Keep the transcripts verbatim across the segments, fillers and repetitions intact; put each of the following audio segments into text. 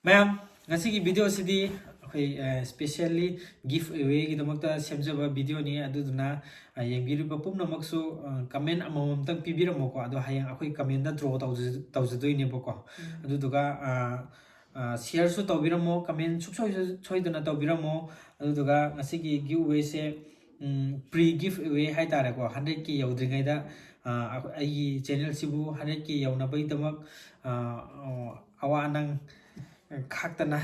ꯃꯌꯥꯝ, ꯉꯁꯤꯒꯤ video ꯑꯁꯤꯗꯤ ꯑꯩꯈꯣꯏ specially gift away ꯒꯤꯗꯃꯛꯇ ꯁꯦꯝꯖꯕ video ꯅꯤ꯫ ꯑꯗꯨꯗꯨꯅ ꯌꯦꯡꯕꯤꯔꯤꯕ ꯄꯨꯝꯅꯃꯛꯁꯨ comment ꯑꯃꯃꯝꯇꯪ ꯄꯤꯕꯤꯔꯝꯃꯣꯀꯣ꯫ ꯑꯗꯣ ꯍꯌꯦꯡ ꯑꯩꯈꯣꯏ comment ꯗ draw ꯇꯧꯖꯗꯣꯏꯅꯦꯕꯀꯣ꯫ ꯑꯗꯨꯗꯨꯒ share ꯁꯨ ꯇꯧꯕꯤꯔꯝꯃꯣ, comment ꯁꯨꯡꯁꯣꯏ ꯁꯣꯏꯗꯅ ꯇꯧꯕꯤꯔꯝꯃꯣ꯫ ꯑꯗꯨꯗꯨꯒ ꯉꯁꯤꯒꯤ gift away ꯁꯦ pre gift away ꯍꯥꯏꯇꯥꯔꯦꯀꯣ, hundred K ꯌꯧꯗ꯭ꯔꯤꯉꯩꯗ ꯑꯩꯒꯤ channel ꯁꯤꯕꯨ hundred K ꯌꯧꯅꯕꯒꯤꯗꯃꯛ ꯑꯋꯥ ꯑꯅꯪ ꯈꯥꯛꯇꯅ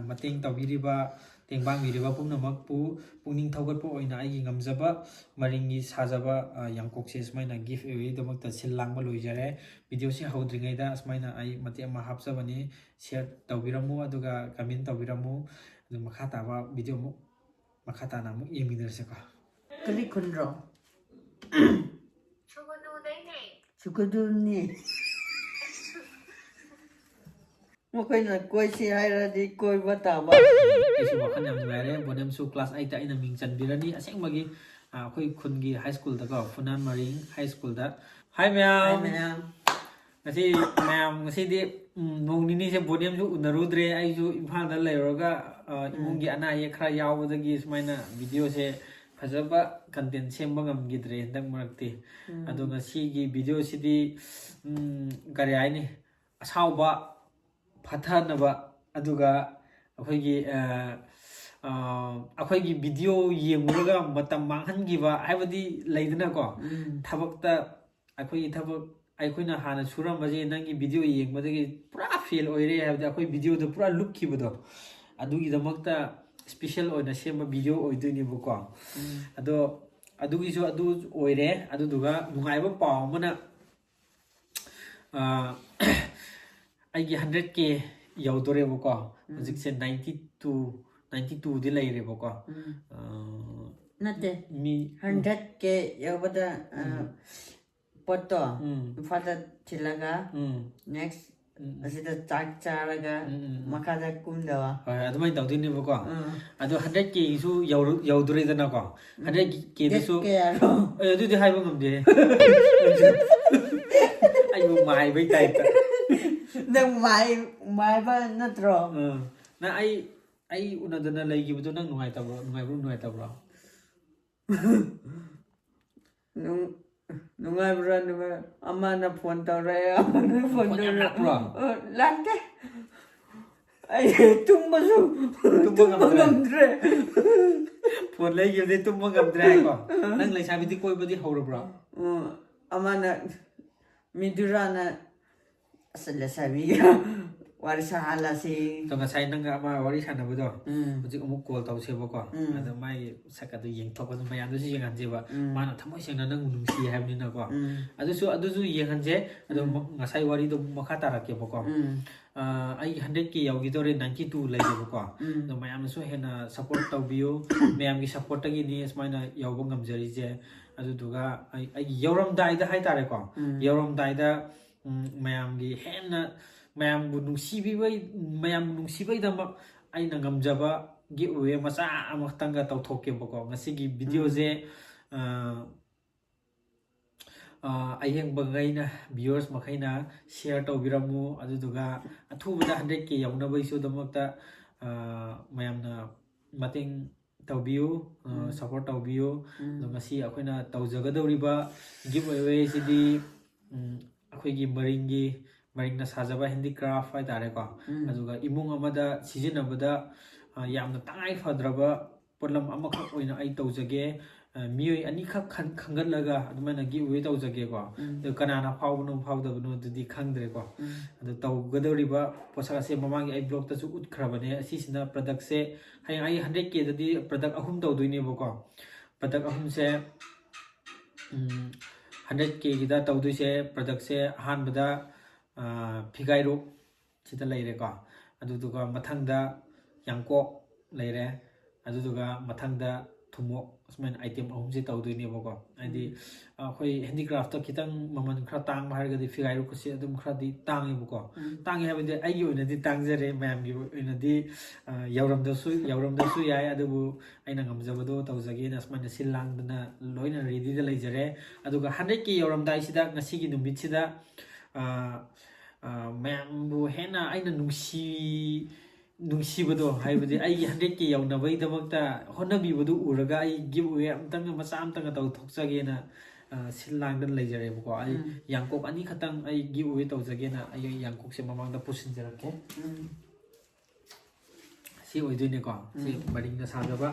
ꯃꯇꯦꯡ ꯇꯧꯕꯤꯔꯤꯕ, ꯇꯦꯡꯕꯥꯡꯕꯤꯔꯤꯕ ꯄꯨꯝꯅꯃꯛꯄꯨ ꯄꯨꯛꯅꯤꯡ ꯊꯧꯒꯠꯄ ꯑꯣꯏꯅ ꯑꯩꯒꯤ ꯉꯝꯖꯕ ꯃꯔꯤꯡꯒꯤ ꯁꯥꯖꯕ ꯌꯥꯡꯀꯣꯛꯁꯦ ꯁꯨꯃꯥꯏꯅ gift away ꯗꯃꯛꯇ ꯁꯤꯜ ꯂꯥꯡꯕ ꯂꯣꯏꯖꯔꯦ꯫ Video ꯁꯤ ꯍꯧꯗ꯭ꯔꯤꯉꯩꯗ ꯁꯨꯃꯥꯏꯅ ꯑꯩ ꯃꯇꯦꯛ ꯑꯃ ꯍꯥꯞꯆꯕꯅꯤ꯫ Share ꯇꯧꯕꯤꯔꯝꯃꯨ, ꯑꯗꯨꯒ comment ꯇꯧꯕꯤꯔꯝꯃꯨ꯫ ꯑꯗꯨ ꯃꯈꯥ ꯇꯥꯕ video ꯑꯃꯨꯛ, ꯃꯈꯥ ꯇꯥꯅ ꯑꯃꯨꯛ ꯌꯦꯡꯃꯤꯟꯅꯔꯁꯦꯀꯣ꯫ ꯀꯔꯤ ꯈꯨꯟꯔꯣ? ꯁꯨꯒꯗꯨꯗꯩꯅꯦ꯫ ꯁꯨꯒꯗꯨꯅꯤ꯫ ꯃꯈꯣꯏꯅ ꯀꯣꯏꯁꯤ ꯍꯥꯏꯔꯗꯤ ꯀꯣꯏꯕ ꯇꯥꯕ꯫ ꯑꯩꯁꯨ ꯋꯥꯈꯜ ꯌꯥꯝ ꯅꯨꯡꯉꯥꯏꯔꯦ꯫ ꯕꯣꯅꯦꯝꯁꯨ class eight ꯇ ꯑꯩꯅ ꯃꯤꯡ ꯆꯟꯕꯤꯔꯅꯤ꯫ ꯑꯁꯦꯡꯕꯒꯤ ꯑꯩꯈꯣꯏ ꯈꯨꯟꯒꯤ high school ꯗꯀꯣ, ꯐꯨꯅꯥꯟ ꯃꯔꯤꯡ high school ꯗ꯫ Hi ꯃꯌꯥꯝ꯫ Hi ꯃꯌꯥꯝ꯫ ꯉꯁꯤ ꯃꯌꯥꯝ, ꯉꯁꯤꯗꯤ ꯅꯣꯡ ꯅꯤꯅꯤꯁꯦ ꯕꯣꯅꯦꯝꯁꯨ ꯎꯅꯔꯨꯗ꯭ꯔꯦ꯫ ꯑꯩꯁꯨ ꯏꯝꯐꯥꯜꯗ ꯂꯩꯔꯨꯔꯒ ꯏꯃꯨꯡꯒꯤ ꯑꯅꯥ ꯑꯌꯦꯛ ꯈꯔ ꯌꯥꯎꯕꯗꯒꯤ ꯁꯨꯃꯥꯏꯅ video ꯁꯦ ꯐꯖꯕ content ꯁꯦꯝꯕ ꯉꯝꯈꯤꯗ꯭ꯔꯦ ꯍꯟꯗꯛ ꯃꯔꯛꯇꯤ꯫ ꯑꯗꯣ ꯉꯁꯤꯒꯤ video ꯁꯤꯗꯤ ꯀꯔꯤ ꯍꯥꯏꯅꯤ, ꯑꯁꯥꯎꯕ ꯐꯊꯅꯕ, ꯑꯗꯨꯒ ꯑꯩꯈꯣꯏꯒꯤ ꯑꯩꯈꯣꯏꯒꯤ video ꯌꯦꯡꯉꯨꯔꯒ ꯃꯇꯝ ꯃꯥꯡꯍꯟꯈꯤꯕ ꯍꯥꯏꯕꯗꯤ ꯂꯩꯗꯅꯀꯣ꯫ ꯊꯕꯛꯇ ꯑꯩꯈꯣꯏꯒꯤ ꯊꯕꯛ, ꯑꯩꯈꯣꯏꯅ ꯍꯥꯟꯅ ꯁꯨꯔꯝꯕꯁꯦ ꯅꯪꯒꯤ video ꯌꯦꯡꯕꯗꯒꯤ ꯄꯨꯔꯥ fail ꯑꯣꯏꯔꯦ ꯍꯥꯏꯕꯗꯤ ꯑꯩꯈꯣꯏ video ꯗ ꯄꯨꯔꯥ ꯂꯨꯞꯈꯤꯕꯗꯣ, ꯑꯗꯨꯒꯤꯗꯃꯛꯇ special ꯑꯣꯏꯅ ꯁꯦꯝꯕ video ꯑꯣꯏꯗꯣꯏꯅꯦꯕꯀꯣ꯫ ꯑꯗꯣ ꯑꯗꯨꯒꯤꯁꯨ ꯑꯗꯨ ꯑꯣꯏꯔꯦ꯫ ꯑꯗꯨꯗꯨꯒ ꯅꯨꯡꯉꯥꯏꯕ ꯄꯥꯎ ꯑꯃꯅ ꯑꯩꯒꯤ hundred K ꯌꯧꯗꯣꯔꯦꯕꯀꯣ꯫ ꯍꯧꯖꯤꯛꯁꯦ ninety two, ninety two ꯗꯤ ꯂꯩꯔꯦꯕꯀꯣ꯫ ꯅꯠꯇꯦ, ꯃꯤ hundred K ꯌꯧꯕꯗ ꯄꯣꯠꯇꯣ ꯏꯝꯐꯥꯜꯗ ꯊꯤꯜꯂꯒ next ꯑꯁꯤꯗ ꯆꯥꯛ ꯆꯥꯔꯒ ꯃꯈꯥꯗ ꯀꯨꯝꯗꯕ꯫ ꯍꯣꯏ, ꯑꯗꯨꯃꯥꯏꯅ ꯇꯧꯗꯣꯏꯅꯦꯕꯀꯣ꯫ ꯑꯗꯣ hundred K ꯁꯨ ꯌꯧꯗꯣꯔꯦꯗꯅꯀꯣ꯫ Hundred K ꯗꯁꯨ ꯀꯌꯥꯔꯣ? ꯑꯦ, ꯑꯗꯨꯗꯤ ꯍꯥꯏꯕ ꯉꯝꯗꯦ꯫ ꯑꯩꯕꯨ ꯃꯥꯏꯕꯩ type ꯇ꯫ ꯅꯪ ꯃꯥꯏ ꯃꯥꯏꯕ ꯅꯠꯇ꯭ꯔꯣ? ꯑꯥ, ꯅꯪ ꯑꯩ ꯑꯩ ꯎꯅꯗꯅ ꯂꯩꯈꯤꯕꯗꯣ ꯅꯪ ꯅꯨꯡꯉꯥꯏꯇꯕ꯭ꯔꯣ? ꯅꯨꯡꯉꯥꯏꯕ꯭ꯔꯣ ꯅꯨꯡꯉꯥꯏꯇꯕ꯭ꯔꯣ? ꯅꯨꯡ- ꯅꯨꯡꯉꯥꯏꯕ꯭ꯔꯥ? ꯅꯨꯡꯉꯥꯏ꯫ ꯑꯃꯅ ꯐꯣꯟ ꯇꯧꯔꯛꯑꯦ, ꯑꯃꯅ ꯐꯣꯟ ꯐꯣꯟ ꯌꯥꯝ ꯇꯧꯔꯛꯑꯦ꯫ ꯂꯥꯛꯄ꯭ꯔꯣ? ꯑ, ꯂꯥꯛꯇꯦ꯫ ꯑꯩ ꯇꯨꯝꯕꯁꯨ ꯇꯨꯝꯕ ꯇꯨꯝꯕ ꯉꯝꯗ꯭ꯔꯦ꯫ ꯉꯝꯗ꯭ꯔꯦ꯫ ꯐꯣꯟ ꯂꯩꯈꯤꯕꯗꯩ ꯇꯨꯝꯕ ꯉꯝꯗ꯭ꯔꯦ ꯍꯥꯏꯀꯣ? ꯅꯪ ꯂꯩꯁꯥꯕꯤꯗꯤ ꯀꯣꯏꯕꯗꯤ ꯍꯧꯔꯕ꯭ꯔꯣ? ꯎꯝ, ꯑꯃꯅ ꯃꯤꯗꯨꯔꯥꯅ, ꯑꯁ, ꯂꯩꯁꯥꯕꯤꯒ ꯋꯥꯔꯤ ꯁꯥꯍꯜꯂꯁꯤ꯫ ꯑꯗꯣ ꯉꯁꯥꯏ ꯅꯪꯒ ꯑꯃ ꯋꯥꯔꯤ ꯁꯥꯟꯅꯕꯗꯣ ꯎꯝ, ꯍꯧꯖꯤꯛ ꯑꯃꯨꯛ ꯀꯣꯜ ꯇꯧꯁꯦꯕꯀꯣ꯫ ꯎꯝ꯫ ꯑꯗꯣ ꯃꯥꯒꯤ ꯁꯛ ꯑꯗꯨ ꯌꯦꯡꯊꯣꯛꯄꯗꯣ ꯃꯌꯥꯝꯗꯁꯨ ꯌꯦꯡꯍꯟꯁꯦꯕ꯫ ꯎꯝ꯫ ꯃꯥꯅ ꯊꯃꯣꯏ ꯁꯦꯡꯅ ꯅꯪ ꯅꯨꯡꯁꯤ ꯍꯥꯏꯕꯅꯤꯅꯀꯣ꯫ ꯎꯝ, ꯑꯗꯨꯁꯨ ꯑꯗꯨꯁꯨ ꯌꯦꯡꯍꯟꯁꯦ꯫ ꯑꯗꯣ ꯎꯝ꯫ ꯃ- ꯉꯁꯥꯏ ꯋꯥꯔꯤꯗꯣ ꯑꯃꯨꯛ ꯃꯈꯥ ꯇꯥꯔꯛꯀꯦꯕꯀꯣ꯫ ꯎꯝ, ꯑꯥ, ꯑꯩ ꯍꯟꯗ꯭ꯔꯦꯠ ꯀꯦ ꯌꯧꯈꯤꯗꯧꯔꯦ, ꯅꯥꯏꯟꯇꯤ ꯇꯨ ꯂꯩꯔꯦꯕꯀꯣ꯫ ꯎꯝ, ꯑꯗꯣ ꯃꯌꯥꯝꯅꯁꯨ ꯍꯦꯟꯅ ꯁꯞꯄꯣꯔꯠ ꯇꯧꯕꯤꯌꯨ꯫ ꯃꯌꯥꯝꯒꯤ ꯁꯞꯄꯣꯔꯠꯇꯒꯤꯅꯤ ꯁꯨꯃꯥꯏꯅ ꯌꯧꯕ ꯉꯝꯖꯔꯤꯁꯦ꯫ ꯑꯗꯨꯗꯨꯒ ꯑꯩ ꯑꯩꯒꯤ ꯌꯧꯔꯝꯗꯥꯏꯗ ꯍꯥꯏꯇꯥꯔꯦꯀꯣ, ꯎꯝ꯫ ꯌꯧꯔꯝꯗꯥꯏꯗ ꯎꯝ, ꯃꯌꯥꯝꯒꯤ ꯍꯦꯟꯅ ꯃꯌꯥꯝꯕꯨ ꯅꯨꯡꯁꯤꯕꯤꯕꯩ ꯃꯌꯥꯝꯕꯨ ꯅꯨꯡꯁꯤꯕꯩꯗꯃꯛ ꯑꯩꯅ ꯉꯝꯖꯕ ꯒꯤꯐ ꯑꯋꯦ ꯃꯆꯥ ꯑꯃꯈꯛꯇꯪꯒ ꯇꯧꯊꯣꯛꯀꯦꯕꯀꯣ꯫ ꯉꯁꯤꯒꯤ ꯚꯤꯗꯤꯑꯣꯁꯦ ꯑꯥ, ꯑꯥ, ꯑꯌꯦꯡꯕꯈꯩꯅ, ꯚ꯭ꯌꯨꯋꯔꯁ ꯃꯈꯩꯅ ꯁꯤꯌꯔ ꯇꯧꯕꯤꯔꯝꯃꯨ꯫ ꯑꯗꯨꯗꯨꯒ ꯑꯊꯨꯕꯗ ꯍꯟꯗ꯭ꯔꯦꯠ ꯀꯦ ꯌꯧꯅꯕꯒꯤꯁꯨ ꯑꯗꯨꯃꯛꯇ ꯑꯥ, ꯃꯌꯥꯝꯅ ꯃꯇꯦꯡ ꯇꯧꯕꯤꯌꯨ, ꯎꯝ꯫ ꯁꯞꯄꯣꯔꯠ ꯇꯧꯕꯤꯌꯨ꯫ ꯎꯝ꯫ ꯑꯗꯣ ꯉꯁꯤ ꯑꯩꯈꯣꯏꯅ ꯇꯧꯖꯒꯗꯧꯔꯤꯕ ꯒꯤꯐ ꯑꯋꯦꯁꯤꯗꯤ ꯎꯝ, ꯑꯩꯈꯣꯏꯒꯤ ꯃꯔꯤꯡꯒꯤ ꯃꯔꯤꯡꯅ ꯁꯥꯖꯕ ꯍꯦꯟꯗꯤꯀ꯭ꯔꯥꯐ ꯍꯥꯏꯇꯥꯔꯦꯀꯣ꯫ ꯎꯝ꯫ ꯑꯗꯨꯒ ꯏꯃꯨꯡ ꯑꯃꯗ ꯁꯤꯖꯤꯟꯅꯕꯗ ꯑꯥ, ꯌꯥꯝꯅ ꯇꯉꯥꯏ ꯐꯗ꯭ꯔꯕ ꯄꯣꯠꯂꯝ ꯑꯃꯈꯛ ꯑꯣꯏꯅ ꯑꯩ ꯇꯧꯖꯒꯦ꯫ ꯑꯥ, ꯃꯤꯑꯣꯏ ꯑꯅꯤꯈꯛ ꯈꯟ- ꯈꯟꯒꯠꯂꯒ ꯑꯗꯨꯃꯥꯏꯅ ꯒꯤꯐ ꯑꯋꯦ ꯇꯧꯖꯒꯦꯀꯣ꯫ ꯎꯝ꯫ ꯑꯗꯣ ꯀꯅꯥꯅ ꯐꯥꯎꯕꯅꯣ ꯐꯥꯎꯗꯕꯅꯣ ꯑꯗꯨꯗꯤ ꯈꯪꯗ꯭ꯔꯦꯀꯣ꯫ ꯎꯝ꯫ ꯑꯗꯣ ꯇꯧꯒꯗꯧꯔꯤꯕ ꯄꯣꯠꯁꯛ ꯑꯁꯦ ꯃꯃꯥꯡꯒꯤ ꯑꯩ ꯕ꯭ꯂꯣꯛꯇꯁꯨ ꯎꯠꯈ꯭ꯔꯕꯅꯦ꯫ ꯑꯁꯤꯁꯤꯅ ꯄ꯭ꯔꯗꯛꯁꯦ ꯍꯌꯦꯡ ꯑꯩ ꯍꯟꯗ꯭ꯔꯦꯠ ꯀꯦꯗꯗꯤ ꯄ꯭ꯔꯗꯛ ꯑꯍꯨꯝ ꯇꯧꯗꯣꯏꯅꯦꯕꯀꯣ꯫ ꯄ꯭ꯔꯗꯛ ꯑꯍꯨꯝꯁꯦ ꯎꯝ, ꯍꯟꯗ꯭ꯔꯦꯠ ꯀꯦꯒꯤꯗ ꯇꯧꯗꯣꯏꯁꯦ ꯄ꯭ꯔꯗꯛꯁꯦ ꯑꯍꯥꯟꯕꯗ ꯑꯥ, ꯐꯤꯒꯥꯏꯔꯨꯛ ꯁꯤꯗ ꯂꯩꯔꯦꯀꯣ꯫ ꯑꯗꯨꯗꯨꯒ ꯃꯊꯪꯗ ꯌꯥꯡꯀꯣꯛ ꯂꯩꯔꯦ꯫ ꯑꯗꯨꯗꯨꯒ ꯃꯊꯪꯗ ꯊꯨꯝꯃꯣꯛ, ꯑꯁꯨꯃꯥꯏꯅ ꯑꯥꯏꯇꯦꯝ ꯑꯍꯨꯝꯁꯦ ꯇꯧꯗꯣꯏꯅꯦꯕꯀꯣ꯫ ꯍꯥꯏꯗꯤ ꯑꯩꯈꯣꯏ ꯍꯦꯟꯗꯤꯀ꯭ꯔꯥꯐꯇ ꯈꯤꯇꯪ ꯃꯃꯜ ꯈꯔ ꯇꯥꯡꯕ ꯍꯥꯏꯔꯒꯗꯤ ꯐꯤꯒꯥꯏꯔꯨꯛꯀꯁꯦ ꯑꯗꯨꯝ ꯈꯔꯗꯤ ꯇꯥꯡꯉꯦꯕꯀꯣ꯫ ꯎꯝ꯫ ꯇꯥꯡꯉꯦ ꯍꯥꯏꯕꯗꯤ ꯑꯩꯒꯤ ꯑꯣꯏꯅꯗꯤ ꯇꯥꯡꯖꯔꯦ, ꯃꯌꯥꯝꯒꯤ ꯑꯣꯏꯅꯗꯤ ꯑꯥ, ꯌꯧꯔꯝꯗꯁꯨ ꯌꯧꯔꯝꯗꯁꯨ ꯌꯥꯏ, ꯑꯗꯨꯕꯨ ꯑꯩꯅ ꯉꯝꯖꯕꯗꯣ ꯇꯧꯖꯒꯦꯅ ꯑꯁꯨꯃꯥꯏꯅ ꯁꯤꯜ ꯂꯥꯡꯗꯅ ꯂꯣꯏꯅ ꯔꯦꯗꯤꯗ ꯂꯩꯖꯔꯦ꯫ ꯑꯗꯨꯒ ꯍꯟꯗ꯭ꯔꯦꯠ ꯀꯦ ꯌꯧꯔꯝꯗꯥꯏꯁꯤꯗ ꯉꯁꯤꯒꯤ ꯅꯨꯃꯤꯠꯁꯤꯗ ꯑꯥ, ꯃꯌꯥꯝꯕꯨ ꯍꯦꯟꯅ ꯑꯩꯅ ꯅꯨꯡꯁꯤ ꯅꯨꯡꯁꯤꯕꯗꯣ, ꯍꯥꯏꯕꯗꯤ ꯑꯩꯒꯤ ꯍꯟꯗ꯭ꯔꯦꯠ ꯀꯦ ꯌꯧꯅꯕꯒꯤꯗꯃꯛꯇ ꯍꯣꯠꯅꯕꯤꯕꯗꯨ ꯎꯔꯒ ꯑꯩ ꯒꯤꯐ ꯑꯋꯦ ꯑꯝꯇꯪꯒ, ꯃꯆꯥ ꯑꯝꯇꯪꯒ ꯇꯧꯊꯣꯛꯆꯒꯦꯅ, ꯑ, ꯁꯤꯜ ꯂꯥꯡꯗꯅ ꯂꯩꯖꯔꯦꯕꯀꯣ꯫ ꯑꯩ ꯎꯝ꯫ ꯌꯥꯡꯀꯣꯛ ꯑꯅꯤꯈꯛꯇꯪ ꯑꯩ ꯒꯤꯐ ꯑꯋꯦ ꯇꯧꯖꯒꯦꯅ ꯑꯩ ꯌꯥꯡꯀꯣꯛꯁꯦ ꯃꯃꯥꯡꯗ ꯄꯨꯁꯤꯟꯖꯔꯛꯀꯦ꯫ ꯎꯝ꯫ ꯁꯤ ꯑꯣꯏꯗꯣꯏꯅꯦꯀꯣ꯫ ꯁꯤ ꯎꯝ꯫ ꯃꯔꯤꯡꯅ ꯁꯥꯖꯕ,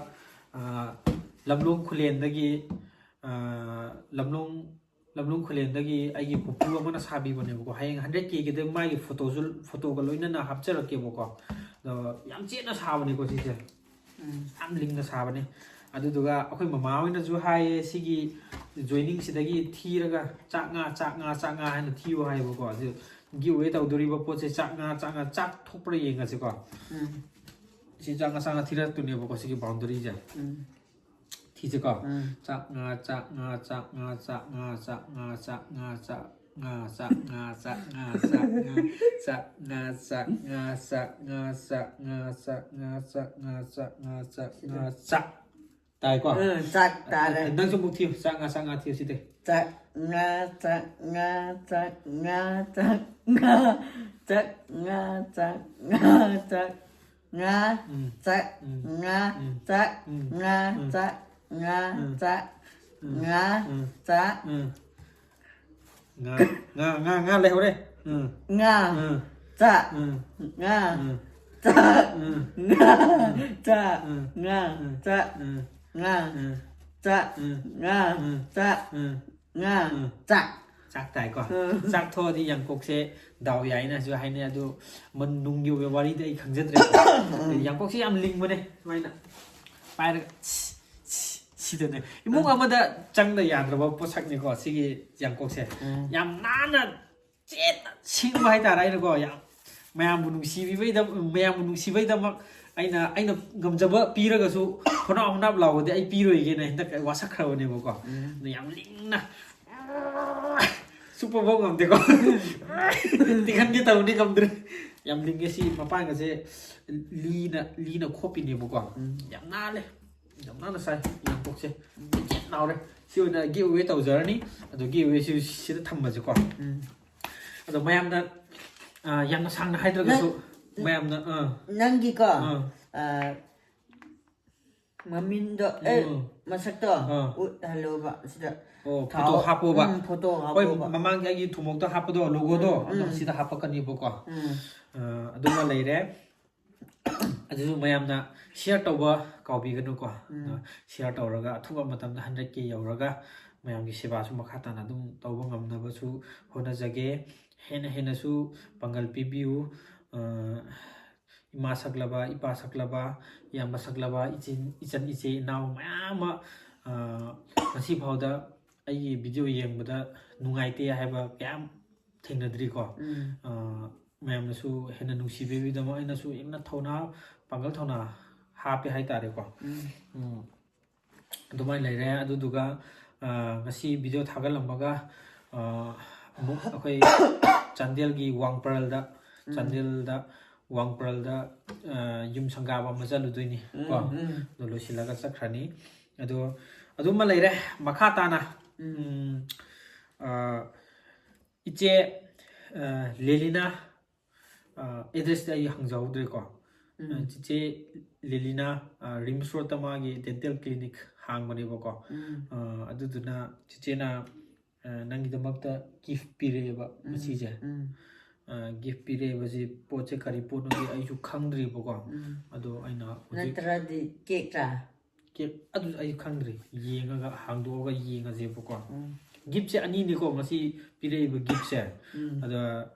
ꯑ, ꯂꯝꯂꯣꯡ ꯈꯨꯂꯦꯟꯗꯒꯤ, ꯑ, ꯂꯝꯂꯣꯡ, ꯂꯝꯂꯣꯡ ꯈꯨꯂꯦꯟꯗꯒꯤ ꯑꯩꯒꯤ ꯄꯨꯄꯨ ꯑꯃꯅ ꯁꯥꯕꯤꯕꯅꯦꯕꯀꯣ꯫ ꯍꯌꯦꯡ ꯍꯟꯗ꯭ꯔꯦꯠ ꯀꯦꯒꯤꯗ ꯃꯥꯒꯤ ꯐꯣꯇꯣꯁꯨ, ꯐꯣꯇꯣꯒ ꯂꯣꯏꯅꯅ ꯍꯥꯞꯆꯔꯛꯀꯦꯕꯀꯣ꯫ ꯑꯗꯣ ꯌꯥꯝ ꯆꯦꯠꯅ ꯁꯥꯕꯅꯦꯀꯣ ꯁꯤꯁꯦ꯫ ꯎꯝ꯫ ꯌꯥꯝ ꯂꯤꯡꯅ ꯁꯥꯕꯅꯦ꯫ ꯑꯗꯨꯗꯨꯒ ꯑꯩꯈꯣꯏ ꯃꯃꯥ ꯍꯣꯏꯅꯁꯨ ꯍꯥꯏꯌꯦ, "ꯁꯤꯒꯤ ꯖꯣꯏꯅꯤꯡꯁꯤꯗꯒꯤ ꯊꯤꯔꯒ ꯆꯥꯛ ꯉꯥ, ꯆꯥꯛ ꯉꯥ, ꯆꯥꯛ ꯉꯥ ꯍꯥꯏꯅ ꯊꯤꯌꯨ" ꯍꯥꯏꯌꯦꯕꯀꯣ꯫ ꯑꯗꯨ ꯒꯤꯐ ꯑꯋꯦ ꯇꯧꯗꯣꯔꯤꯕ ꯄꯣꯠꯁꯦ ꯆꯥꯛ ꯉꯥ, ꯆꯥꯛ ꯉꯥ, ꯆꯥꯛ ꯊꯣꯛꯄ꯭ꯔꯥ ꯌꯦꯡꯉꯁꯤꯀꯣ꯫ ꯎꯝ꯫ ꯁꯤ ꯆꯥꯛ ꯉꯥ, ꯆꯥꯛ ꯉꯥ ꯊꯤꯔꯛꯇꯣꯏꯅꯦꯕꯀꯣ ꯁꯤꯒꯤ ꯕꯥꯎꯟꯗꯔꯤꯁꯦ꯫ ꯎꯝ꯫ ꯊꯤꯁꯦꯀꯣ꯫ ꯎꯝ꯫ ꯆꯥꯛ ꯉꯥ, ꯆꯥꯛ ꯉꯥ, ꯆꯥꯛ ꯉꯥ, ꯆꯥꯛ ꯉꯥ, ꯆꯥꯛ ꯉꯥ, ꯆꯥꯛ ꯉꯥ, ꯆꯥꯛ ꯉꯥ, ꯆꯥꯛ ꯉꯥ, ꯆꯥꯛ ꯉꯥ, ꯆꯥꯛ ꯉꯥ, ꯆꯥꯛ ꯉꯥ, ꯆꯥꯛ ꯉꯥ, ꯆꯥꯛ ꯉꯥ, ꯆꯥꯛ ꯉꯥ, ꯆꯥꯛ ꯉꯥ, ꯆꯥꯛ ꯉꯥ, ꯆꯥꯛ꯫ ꯇꯥꯏꯀꯣ? ꯎꯝ, ꯆꯥꯛ ꯇꯥꯔꯦ꯫ ꯅꯪꯁꯨ ꯑꯃꯨꯛ ꯊꯤꯌꯨ꯫ ꯆꯥꯛ ꯉꯥ, ꯆꯥꯛ ꯉꯥ ꯊꯤꯌꯨ ꯁꯤꯗꯤ꯫ ꯆꯥꯛ ꯉꯥ, ꯆꯥꯛ ꯉꯥ, ꯆꯥꯛ ꯉꯥ, ꯆꯥꯛ ꯉꯥ, ꯆꯥꯛ ꯉꯥ, ꯆꯥꯛ ꯉꯥ, ꯎꯝ꯫ ꯆꯥꯛ ꯎꯝ꯫ ꯉꯥ, ꯎꯝ꯫ ꯆꯥꯛ ꯎꯝ꯫ ꯉꯥ, ꯎꯝ꯫ ꯆꯥꯛ ꯉꯥ, ꯎꯝ꯫ ꯆꯥꯛ ꯎꯝ꯫ ꯉꯥ, ꯎꯝ꯫ ꯆꯥꯛ꯫ ꯉꯥ, ꯉꯥ, ꯉꯥ, ꯉꯥ ꯂꯩꯍꯧꯔꯦ꯫ ꯎꯝ꯫ ꯉꯥ꯫ ꯎꯝ꯫ ꯆꯥꯛ꯫ ꯎꯝ꯫ ꯉꯥ꯫ ꯎꯝ꯫ ꯆꯥꯛ꯫ ꯎꯝ꯫ ꯉꯥ꯫ ꯎꯝ꯫ ꯆꯥꯛ꯫ ꯎꯝ꯫ ꯉꯥ꯫ ꯎꯝ꯫ ꯆꯥꯛ꯫ ꯎꯝ꯫ ꯉꯥ꯫ ꯎꯝ꯫ ꯆꯥꯛ꯫ ꯎꯝ꯫ ꯉꯥ꯫ ꯎꯝ꯫ ꯆꯥꯛ꯫ ꯆꯥꯛ ꯇꯥꯏꯀꯣ꯫ ꯎꯝ꯫ ꯆꯥꯛ ꯊꯣꯛꯑꯗꯤ ꯌꯥꯡꯀꯣꯛꯁꯦ ꯗꯥꯎ ꯌꯥꯏꯅꯁꯨ ꯍꯥꯏꯅꯩ꯫ ꯑꯗꯣ ꯃꯟ-, ꯅꯨꯡꯒꯤ ꯑꯣꯏꯕ ꯋꯥꯔꯤꯗꯤ ꯑꯩ ꯈꯪꯖꯗ꯭ꯔꯦ꯫ ꯎꯝ꯫ ꯌꯥꯡꯀꯣꯛꯁꯦ ꯌꯥꯝ ꯂꯤꯡꯕꯅꯦ꯫ ꯁꯨꯃꯥꯏꯅ ꯄꯥꯏꯔꯒ ꯁꯤ-, ꯁꯤ-, ꯁꯤꯗꯅꯦ꯫ ꯏꯃꯨꯡ ꯎꯝ꯫ ꯑꯃꯗ ꯆꯪꯗ ꯌꯥꯗ꯭ꯔꯕ ꯄꯣꯠꯁꯛꯅꯤꯀꯣ ꯁꯤꯒꯤ ꯌꯥꯡꯀꯣꯛꯁꯦ꯫ ꯎꯝ꯫ ꯌꯥꯝ ꯅꯥꯟꯅ ꯆꯦꯠꯅ ꯁꯦꯡꯕ ꯍꯥꯏꯇꯥꯔꯦ꯫ ꯑꯩꯅꯀꯣ ꯌꯥꯝ ꯃꯌꯥꯝꯕꯨ ꯅꯨꯡꯁꯤꯕꯤꯕꯩꯗꯃꯛ, ꯃꯌꯥꯝꯕꯨ ꯅꯨꯡꯁꯤꯕꯩꯗꯃꯛ ꯑꯩꯅ, ꯑꯩꯅ ꯉꯝꯖꯕ ꯄꯤꯔꯒꯁꯨ ꯍꯣꯅꯥꯞ ꯍꯣꯅꯥꯞ ꯂꯥꯎꯕꯗꯤ ꯑꯩ ꯄꯤꯔꯣꯏꯒꯦꯅ ꯍꯟꯗꯛ ꯋꯥꯁꯛꯈ꯭ꯔꯕꯅꯦꯕꯀꯣ꯫ ꯎꯝ꯫ ꯑꯗꯨ ꯌꯥꯝ ꯂꯤꯡꯅ ꯆꯨꯞꯄꯐꯥꯎ ꯉꯝꯗꯦꯀꯣ꯫ ꯇꯤꯡꯍꯟꯒꯦ ꯇꯧꯕꯅꯤ ꯉꯝꯗ꯭ꯔꯦ꯫ ꯌꯥꯝ ꯂꯤꯡꯉꯦ ꯁꯤ ꯃꯄꯥꯟꯒꯁꯦ ꯂꯤꯅ, ꯂꯤꯅ ꯈꯣꯞꯄꯤꯅꯦꯕꯀꯣ꯫ ꯎꯝ꯫ ꯌꯥꯝ ꯅꯥꯜꯂꯦ꯫ ꯌꯥꯝ ꯅꯥꯟꯅ ꯁꯥꯏ ꯌꯥꯡꯀꯣꯛꯁꯦ꯫ ꯆꯦꯠ ꯂꯥꯎꯔꯦ꯫ ꯁꯤ ꯑꯣꯏꯅ ꯒꯤꯐ ꯑꯋꯦ ꯇꯧꯖꯔꯅꯤ꯫ ꯑꯗꯣ ꯒꯤꯐ ꯑꯋꯦꯁꯤ ꯁꯤꯗ ꯊꯝꯃꯁꯤꯀꯣ꯫ ꯎꯝ꯫ ꯑꯗꯣ ꯃꯌꯥꯝꯅ ꯑꯥ, ꯌꯥꯝꯅ ꯁꯥꯡꯅ ꯍꯥꯏꯗ꯭ꯔꯒꯁꯨ ꯃꯌꯥꯝꯅ, ꯑꯥ, ꯅꯪꯒꯤꯀꯣ, ꯑꯥ, ꯑꯥ, ꯃꯃꯤꯡꯗꯣ, ꯑꯦ, ꯎꯝ꯫ ꯃꯁꯛꯇꯣ ꯑꯥ꯫ ꯎꯠꯍꯜꯂꯣꯕ ꯁꯤꯗ꯫ ꯑꯣ, ꯊꯥꯎ꯫ ꯐꯣꯇꯣ ꯍꯥꯞꯄꯣꯕ꯫ ꯎꯝ, ꯐꯣꯇꯣ ꯍꯣꯏ, ꯍꯥꯞꯄꯣꯕ꯫ ꯃꯃꯥꯡꯒꯤ ꯑꯩꯒꯤ ꯊꯨꯝꯃꯣꯛꯇ ꯍꯥꯞꯄꯗꯣ, ꯂꯣꯒꯣꯗꯣ, ꯎꯝ, ꯑꯗꯣ ꯎꯝ꯫ ꯁꯤꯗ ꯍꯥꯞꯄꯛꯀꯅꯤꯕꯀꯣ꯫ ꯎꯝ꯫ ꯑꯥ, ꯑꯗꯨꯃ ꯂꯩꯔꯦ꯫ ꯑꯗꯨꯁꯨ ꯃꯌꯥꯝꯅ share ꯇꯧꯕ ꯀꯥꯎꯕꯤꯒꯅꯨꯀꯣ꯫ ꯎꯝ꯫ ꯑꯗꯣ share ꯇꯧꯔꯒ ꯑꯊꯨꯕ ꯃꯇꯝꯗ hundred K ꯌꯧꯔꯒ ꯃꯌꯥꯝꯒꯤ ꯁꯦꯕꯥꯁꯨ ꯃꯈꯥ ꯇꯥꯅ ꯑꯗꯨꯝ ꯇꯧꯕ ꯉꯝꯅꯕꯁꯨ ꯍꯣꯠꯅꯖꯒꯦ꯫ ꯍꯦꯟꯅ ꯍꯦꯟꯅꯁꯨ ꯄꯥꯡꯒꯜ ꯄꯤꯕꯤꯌꯨ꯫ ꯑꯥ, ꯏꯃꯥ ꯁꯛꯂꯕ, ꯏꯄꯥ ꯁꯛꯂꯕ, ꯏꯌꯥꯝꯕ ꯁꯛꯂꯕ, ꯏꯆꯤꯟ-, ꯏꯆꯟ ꯏꯆꯦ ꯏꯅꯥꯎ ꯃꯌꯥꯝ ꯑꯃ, ꯑꯥ, ꯉꯁꯤ ꯐꯥꯎꯗ ꯑꯩꯒꯤ video ꯌꯦꯡꯕꯗ ꯅꯨꯡꯉꯥꯏꯇꯦ ꯍꯥꯏꯕ ꯀꯌꯥꯝ ꯊꯦꯡꯅꯗ꯭ꯔꯤꯀꯣ꯫ ꯎꯝ꯫ ꯑꯥ, ꯃꯌꯥꯝꯅꯁꯨ ꯍꯦꯟꯅ ꯅꯨꯡꯁꯤꯕꯤꯕꯒꯤꯗꯃꯛ ꯑꯩꯅꯁꯨ ꯍꯦꯟꯅ ꯊꯧꯅꯥ, ꯄꯥꯡꯒꯜ ꯊꯧꯅꯥ ꯍꯥꯞꯄꯦ ꯍꯥꯏꯇꯥꯔꯦꯀꯣ꯫ ꯎꯝ꯫ ꯎꯝ꯫ ꯑꯗꯨꯃꯥꯏꯅ ꯂꯩꯔꯦ꯫ ꯑꯗꯨꯗꯨꯒ, ꯑꯥ, ꯉꯁꯤ video ꯊꯥꯒꯠꯂꯝꯃꯒ, ꯑꯥ, ꯑꯃꯨꯛ ꯑꯩꯈꯣꯏ ꯆꯥꯟꯗꯦꯜꯒꯤ ꯋꯥꯡꯄ꯭ꯔꯜꯗ, ꯎꯝ꯫ ꯆꯥꯟꯗꯦꯜꯗ ꯋꯥꯡꯄ꯭ꯔꯜꯗ, ꯑꯥ, ꯌꯨꯝ ꯁꯪꯒꯥꯕ ꯑꯃ ꯆꯠꯂꯨꯗꯣꯏꯅꯤ ꯀꯣ꯫ ꯎꯝ, ꯎꯝ꯫ ꯑꯗꯨ ꯂꯣꯏꯁꯤꯜꯂꯒ ꯆꯠꯈ꯭ꯔꯅꯤ꯫ ꯑꯗꯣ ꯑꯗꯨꯃ ꯂꯩꯔꯦ꯫ ꯃꯈꯥ ꯇꯥꯅ, ꯎꯝ꯫ ꯎꯝ, ꯑꯥ, ꯏꯆꯦ, ꯑꯥ, ꯂꯦꯂꯤꯅꯥ, ꯑꯥ, addressꯇꯤ ꯑꯩ ꯍꯪꯖꯍꯧꯗ꯭ꯔꯦꯀꯣ꯫ ꯎꯝ꯫ ꯑꯥ, ꯆꯤꯆꯦ ꯂꯦꯂꯤꯅꯥ, ꯑꯥ, ꯔꯤꯝꯁ ꯔꯣꯗꯇ ꯃꯥꯒꯤ dental clinic ꯍꯥꯡꯕꯅꯦꯕꯀꯣ꯫ ꯎꯝ꯫ ꯑꯥ, ꯑꯗꯨꯗꯨꯅ ꯆꯤꯆꯦꯅ, ꯑꯥ, ꯅꯪꯒꯤꯗꯃꯛꯇ gift ꯄꯤꯔꯛꯑꯦꯕ ꯎꯝ, ꯉꯁꯤꯁꯦ꯫ ꯎꯝ꯫ ꯑꯥ, gift ꯄꯤꯔꯛꯏꯕꯁꯤ ꯄꯣꯠꯁꯦ ꯀꯔꯤ ꯄꯣꯠꯅꯣꯗꯤ ꯑꯩꯁꯨ ꯈꯪꯗ꯭ꯔꯤꯕꯀꯣ꯫ ꯎꯝ꯫ ꯑꯗꯣ ꯑꯩꯅ ꯍꯧꯖꯤꯛ ꯅꯠꯇ꯭ꯔꯗꯤ cakeꯔꯥ? Cake ꯑꯗꯨ ꯑꯩ ꯈꯪꯗ꯭ꯔꯤ, ꯌꯦꯡꯉꯒ ꯍꯥꯡꯗꯣꯛꯑꯒ ꯌꯦꯡꯉꯁꯦꯕꯀꯣ꯫ ꯎꯝ꯫ Giftꯁꯦ ꯑꯅꯤꯅꯤꯀꯣ ꯉꯁꯤ ꯄꯤꯔꯛꯏꯕ giftꯁꯦ꯫ ꯎꯝ꯫ ꯑꯗ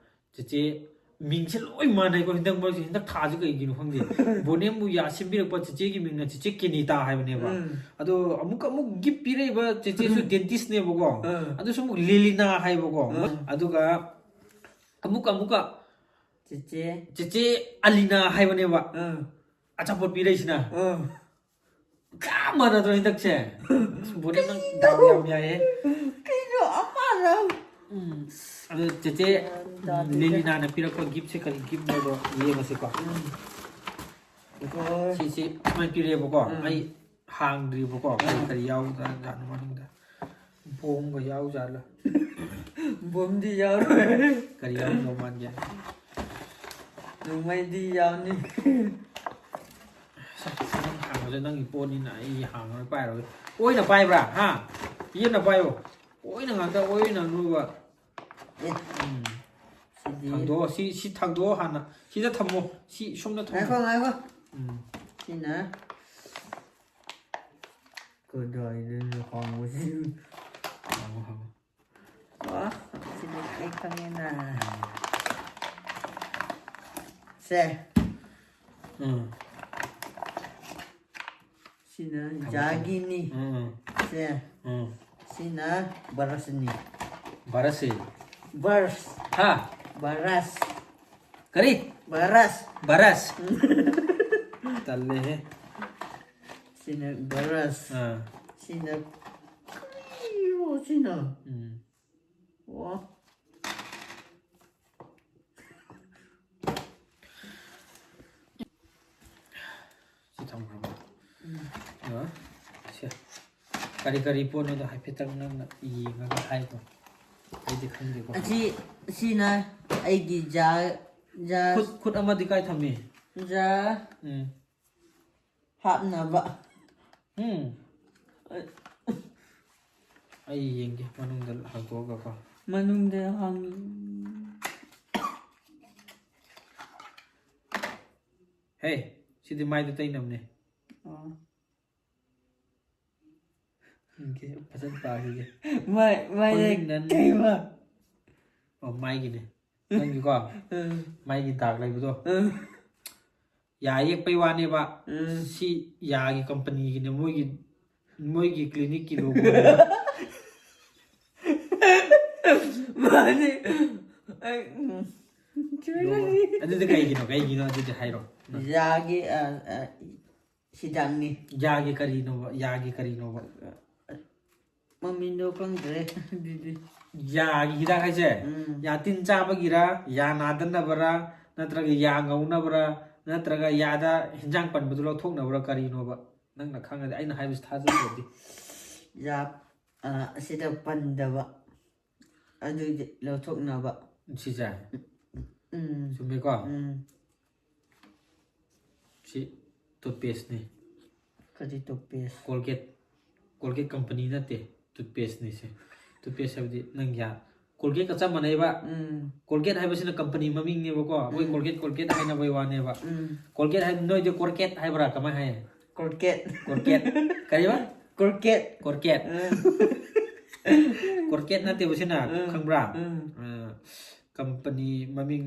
ꯆꯦꯆꯦ ꯃꯤꯡꯁꯦ ꯂꯣꯏ ꯃꯥꯟꯅꯩꯀꯣ ꯍꯟꯗꯛ ꯃꯔꯛꯁꯦ, ꯍꯟꯗꯛ ꯊꯥꯁꯦ ꯀꯩꯒꯤꯅꯣ ꯈꯪꯗꯦ꯫ ꯕꯣꯅꯦꯝꯕꯨ ꯌꯥ ꯁꯦꯝꯕꯤꯔꯛꯄ ꯆꯦꯆꯦꯒꯤ ꯃꯤꯡꯅ ꯆꯦꯆꯦ ꯀꯦꯅꯤꯇꯥ ꯍꯥꯏꯕꯅꯦꯕ꯫ ꯎꯝ꯫ ꯑꯗꯣ ꯑꯃꯨꯛ ꯑꯃꯨꯛ gift ꯄꯤꯔꯛꯏꯕ ꯆꯦꯆꯦꯁꯨ dentistꯅꯦꯕꯀꯣ꯫ ꯎꯝ꯫ ꯑꯗꯨꯁꯨ ꯑꯃꯨꯛ ꯂꯦꯂꯤꯅꯥ ꯍꯥꯏꯕꯀꯣ꯫ ꯎꯝ꯫ ꯑꯗꯨꯒ ꯑꯃꯨꯛ ꯑꯃꯨꯛꯀ ꯆꯦꯆꯦ꯫ ꯆꯦꯆꯦ ꯑꯂꯤꯅꯥ ꯍꯥꯏꯕꯅꯦꯕ꯫ ꯎꯝ꯫ ꯑꯆꯥꯄꯣꯠ ꯄꯤꯔꯛꯏꯁꯤꯅ꯫ ꯎꯝ꯫ ꯆꯞ ꯃꯥꯟꯅꯗ꯭ꯔꯣ ꯍꯟꯗꯛꯁꯦ? ꯑꯁ, ꯕꯣꯅꯤ, ꯅꯪ ꯗꯥꯎ ꯌꯥꯝ ꯌꯥꯏꯌꯦ꯫ ꯀꯩꯅꯣ ꯑꯃꯅ? ꯎꯝ, ꯑꯗꯣ ꯆꯦꯆꯦ, ꯒ꯭ꯌꯥꯟ ꯇꯥꯗꯦꯗ꯫ ꯂꯦꯂꯤꯅꯥꯅ ꯄꯤꯔꯛꯄ giftꯁꯦ ꯀꯔꯤ giftꯅꯣꯗꯣ ꯌꯦꯡꯉꯁꯤꯀꯣ꯫ ꯎꯝ꯫ ꯍꯣꯏ꯫ ꯁꯤꯁꯤ ꯁꯨꯃꯥꯏꯅ ꯄꯤꯔꯛꯑꯦꯕꯀꯣ꯫ ꯎꯝ꯫ ꯑꯩ ꯍꯥꯡꯗ꯭ꯔꯤꯕꯀꯣ꯫ ꯀꯔꯤ, ꯎꯝ꯫ ꯀꯔꯤ ꯌꯥꯎꯖꯥꯠꯅꯣ ꯃꯅꯨꯡꯗ? ꯕꯣꯝꯒ ꯌꯥꯎꯖꯥꯠꯂ? ꯕꯣꯝꯗꯤ ꯌꯥꯎꯔꯣꯏ꯫ ꯀꯔꯤ ꯌꯥꯎꯔꯝꯗꯧ ꯃꯥꯟꯒꯦ? ꯅꯣꯡꯃꯩꯗꯤ ꯌꯥꯎꯅꯤ꯫ ꯅꯪ ꯍꯥꯡꯕꯁꯦ ꯅꯪꯒꯤ ꯄꯣꯠꯅꯤꯅ ꯑꯩ ꯍꯥꯡꯉꯔꯣꯏ, ꯄꯥꯏꯔꯔꯣꯏ꯫ ꯑꯣꯏꯅ ꯄꯥꯏꯕ꯭ꯔꯥ? ꯍꯥ? ꯌꯦꯟꯅ ꯄꯥꯏꯌꯣ꯫ ꯑꯣꯏꯅ ꯉꯥꯛꯇ, ꯑꯣꯏꯅ ꯅꯣꯏꯕ꯫ ꯑꯦ, ꯎꯝ꯫ ꯁꯤꯗꯤ ꯊꯥꯡꯗꯣꯛꯑꯣ꯫ ꯁꯤ, ꯁꯤ ꯊꯥꯡꯗꯣꯛꯑꯣ ꯍꯥꯟꯅ꯫ ꯁꯤꯗ ꯊꯝꯃꯣ꯫ ꯁꯤ ꯁꯣꯝꯗ ꯊꯝꯃꯣ꯫ ꯉꯥꯏꯈꯣ, ꯉꯥꯏꯈꯣ꯫ ꯎꯝ꯫ ꯁꯤꯅ ꯀꯗꯥꯏꯗꯅꯣ ꯍꯥꯡꯕꯁꯤ? ꯍꯥꯡꯉꯣ, ꯍꯥꯡꯉꯣ꯫ ꯑꯣ, ꯁꯤꯗꯤ ꯑꯩ ꯈꯪꯉꯦꯅ꯫ ꯁꯦ, ꯎꯝ꯫ ꯁꯤꯅ ꯊꯝꯃꯣ, ꯖꯥꯒꯤꯅꯤ꯫ ꯎꯝ, ꯎꯝ, ꯁꯦ, ꯎꯝ꯫ ꯁꯤꯅ ꯕꯔꯁꯅꯤ꯫ ꯕꯔꯁ꯫ ꯕꯔꯁ, ꯍꯥ? ꯕꯔꯁ, ꯀꯔꯤ? ꯕꯔꯁ꯫ ꯕꯔꯁ꯫ ꯇꯜꯂꯦꯍꯦ꯫ ꯁꯤꯅ ꯕꯔꯁ꯫ ꯑꯥ꯫ ꯁꯤꯅ ꯀꯔꯤꯅꯣ ꯁꯤꯅ? ꯎꯝ꯫ ꯑꯣ꯫ ꯁꯤ ꯊꯝꯈ꯭ꯔꯕ? ꯑꯥ, ꯁꯦ꯫ ꯀꯔꯤ ꯀꯔꯤ ꯄꯣꯠꯅꯣꯗꯣ ꯍꯥꯏꯐꯦꯠꯇꯪ ꯅꯪꯅ ꯌꯦꯡꯉꯒ ꯍꯥꯏꯈꯣ꯫ ꯑꯩꯗꯤ ꯈꯪꯗꯦꯀꯣ꯫ ꯑꯁꯤ, ꯑꯁꯤꯅ ꯑꯩꯒꯤ ꯖꯥ, ꯖꯥ, ꯈꯨꯠ, ꯈꯨꯠ ꯑꯃꯗꯤ ꯀꯥꯏ ꯊꯝꯃꯤ? ꯖꯥ ꯎꯝ꯫ ꯍꯥꯞꯅꯕ꯫ ꯎꯝ꯫ ꯑꯩ ꯌꯦꯡꯒꯦ ꯃꯅꯨꯡꯗ ꯍꯥꯡꯗꯣꯛꯑꯒꯀꯣ꯫ ꯃꯅꯨꯡꯗ ꯍꯥꯡ-, ꯍꯦ, ꯁꯤꯗꯤ ꯃꯥꯏꯗ ꯇꯩꯅꯕꯅꯦ꯫ ꯑꯣ꯫ ꯌꯦꯡꯒꯦ, ꯐꯖꯅ ꯄꯥꯈꯤꯒꯦ꯫ ꯃꯥꯏ, ꯃꯥꯏꯗ ꯄꯨꯟꯅ ꯀꯩꯕ? ꯑꯣ, ꯃꯥꯏꯒꯤꯅꯦ꯫ ꯅꯪꯒꯤꯀꯣ, ꯎꯝ, ꯃꯥꯏꯒꯤ ꯗꯥꯛ ꯂꯩꯕꯗꯣ꯫ ꯎꯝ, ꯌꯥ ꯌꯦꯛꯄꯩ ꯋꯥꯅꯦꯕ꯫ ꯎꯝ꯫ ꯁꯤ ꯌꯥꯒꯤ ꯀꯝꯄꯅꯤꯒꯤꯅꯦ, ꯃꯣꯏꯒꯤ, ꯃꯣꯏꯒꯤ ꯀ꯭ꯂꯤꯅꯤꯛꯀꯤ ꯂꯣꯒꯣ꯫ ꯃꯥꯅꯦ꯫ ꯑꯩ, ꯎꯝ꯫ ꯑꯗꯨꯗꯤ ꯀꯩꯒꯤꯅꯣ? ꯀꯩꯒꯤꯅꯣ? ꯑꯗꯨꯗꯤ ꯍꯥꯏꯔꯣ꯫ ꯌꯥꯒꯤ, ꯑ, ꯑ, ꯍꯤꯗꯥꯛꯅꯤ꯫ ꯌꯥꯒꯤ ꯀꯔꯤꯅꯣꯕ? ꯌꯥꯒꯤ ꯀꯔꯤꯅꯣꯕ? ꯃꯃꯤꯡꯗꯣ ꯈꯪꯗ꯭ꯔꯦ ꯑꯗꯨꯗꯤ꯫ ꯌꯥꯒꯤ ꯍꯤꯗꯥꯛ ꯍꯥꯏꯁꯦ, ꯎꯝ꯫ ꯌꯥ ꯇꯤꯟ ꯆꯥꯕꯒꯤꯔꯥ, ꯌꯥ ꯅꯥꯗꯅꯕꯔꯥ, ꯅꯠꯇ꯭ꯔꯒ ꯌꯥ ꯉꯧꯅꯕꯔꯥ, ꯅꯠꯇ꯭ꯔꯒ ꯌꯥꯗ ꯍꯤꯟꯖꯥꯡ ꯄꯟꯕꯗꯨ ꯂꯧꯊꯣꯛꯅꯕꯔꯥ, ꯀꯔꯤꯅꯣꯕ? ꯅꯪꯅ ꯈꯪꯉꯗꯤ, ꯑꯩꯅ ꯍꯥꯏꯕꯁꯤ ꯊꯥꯖꯗ꯭ꯔꯗꯤ꯫ ꯌꯥ, ꯑ, ꯑꯁꯤꯗ ꯄꯟꯗꯕ ꯑꯗꯨꯒꯤ ꯂꯧꯊꯣꯛꯅꯕ꯫ ꯁꯤꯁꯦ ꯎꯝ꯫ ꯆꯨꯝꯃꯦꯀꯣ? ꯎꯝ꯫ ꯁꯤ ꯇꯨꯠꯄꯦꯁꯅꯤ꯫ ꯀꯔꯤ ꯇꯨꯠꯄꯦꯁ? ꯀꯣꯜꯒꯦꯠ꯫ ꯀꯣꯜꯒꯦꯠ ꯀꯝꯄꯅꯤ ꯅꯠꯇꯦ, ꯇꯨꯠꯄꯦꯁꯅꯤ ꯁꯦ꯫ ꯇꯨꯠꯄꯦꯁ ꯍꯥꯏꯕꯗꯤ ꯅꯪ ꯌꯥ, ꯀꯣꯜꯒꯦꯠꯀ ꯆꯞ ꯃꯥꯟꯅꯩꯕ꯫ ꯎꯝ ꯀꯣꯜꯒꯦꯠ ꯍꯥꯏꯕꯁꯤꯅ ꯀꯝꯄꯅꯤ ꯃꯃꯤꯡꯅꯦꯕꯀꯣ, ꯑꯩꯈꯣꯏ ꯎꯝ꯫ ꯀꯣꯜꯒꯦꯠ ꯀꯣꯜꯒꯦꯠ ꯍꯥꯏꯅꯕꯩ ꯋꯥꯅꯦꯕ꯫ ꯎꯝ ꯀꯣꯜꯒꯦꯠ ꯍꯥꯏ, ꯅꯣꯏꯗꯤ ꯀꯣꯔꯀꯦꯠ ꯍꯥꯏꯕ꯭ꯔꯥ, ꯀꯃꯥꯏ ꯍꯥꯏ? ꯀꯣꯔꯀꯦꯠ꯫ ꯀꯣꯔꯀꯦꯠ꯫ ꯀꯔꯤꯕ? ꯀꯣꯔꯀꯦꯠ꯫ ꯀꯣꯔꯀꯦꯠ꯫ ꯎꯝ ꯀꯣꯔꯀꯦꯠ ꯅꯠꯇꯦꯕ ꯁꯤꯅ, ꯎꯝ꯫ ꯈꯪꯕ꯭ꯔꯥ? ꯎꯝ ꯑ, ꯀꯝꯄꯅꯤ ꯃꯃꯤꯡ,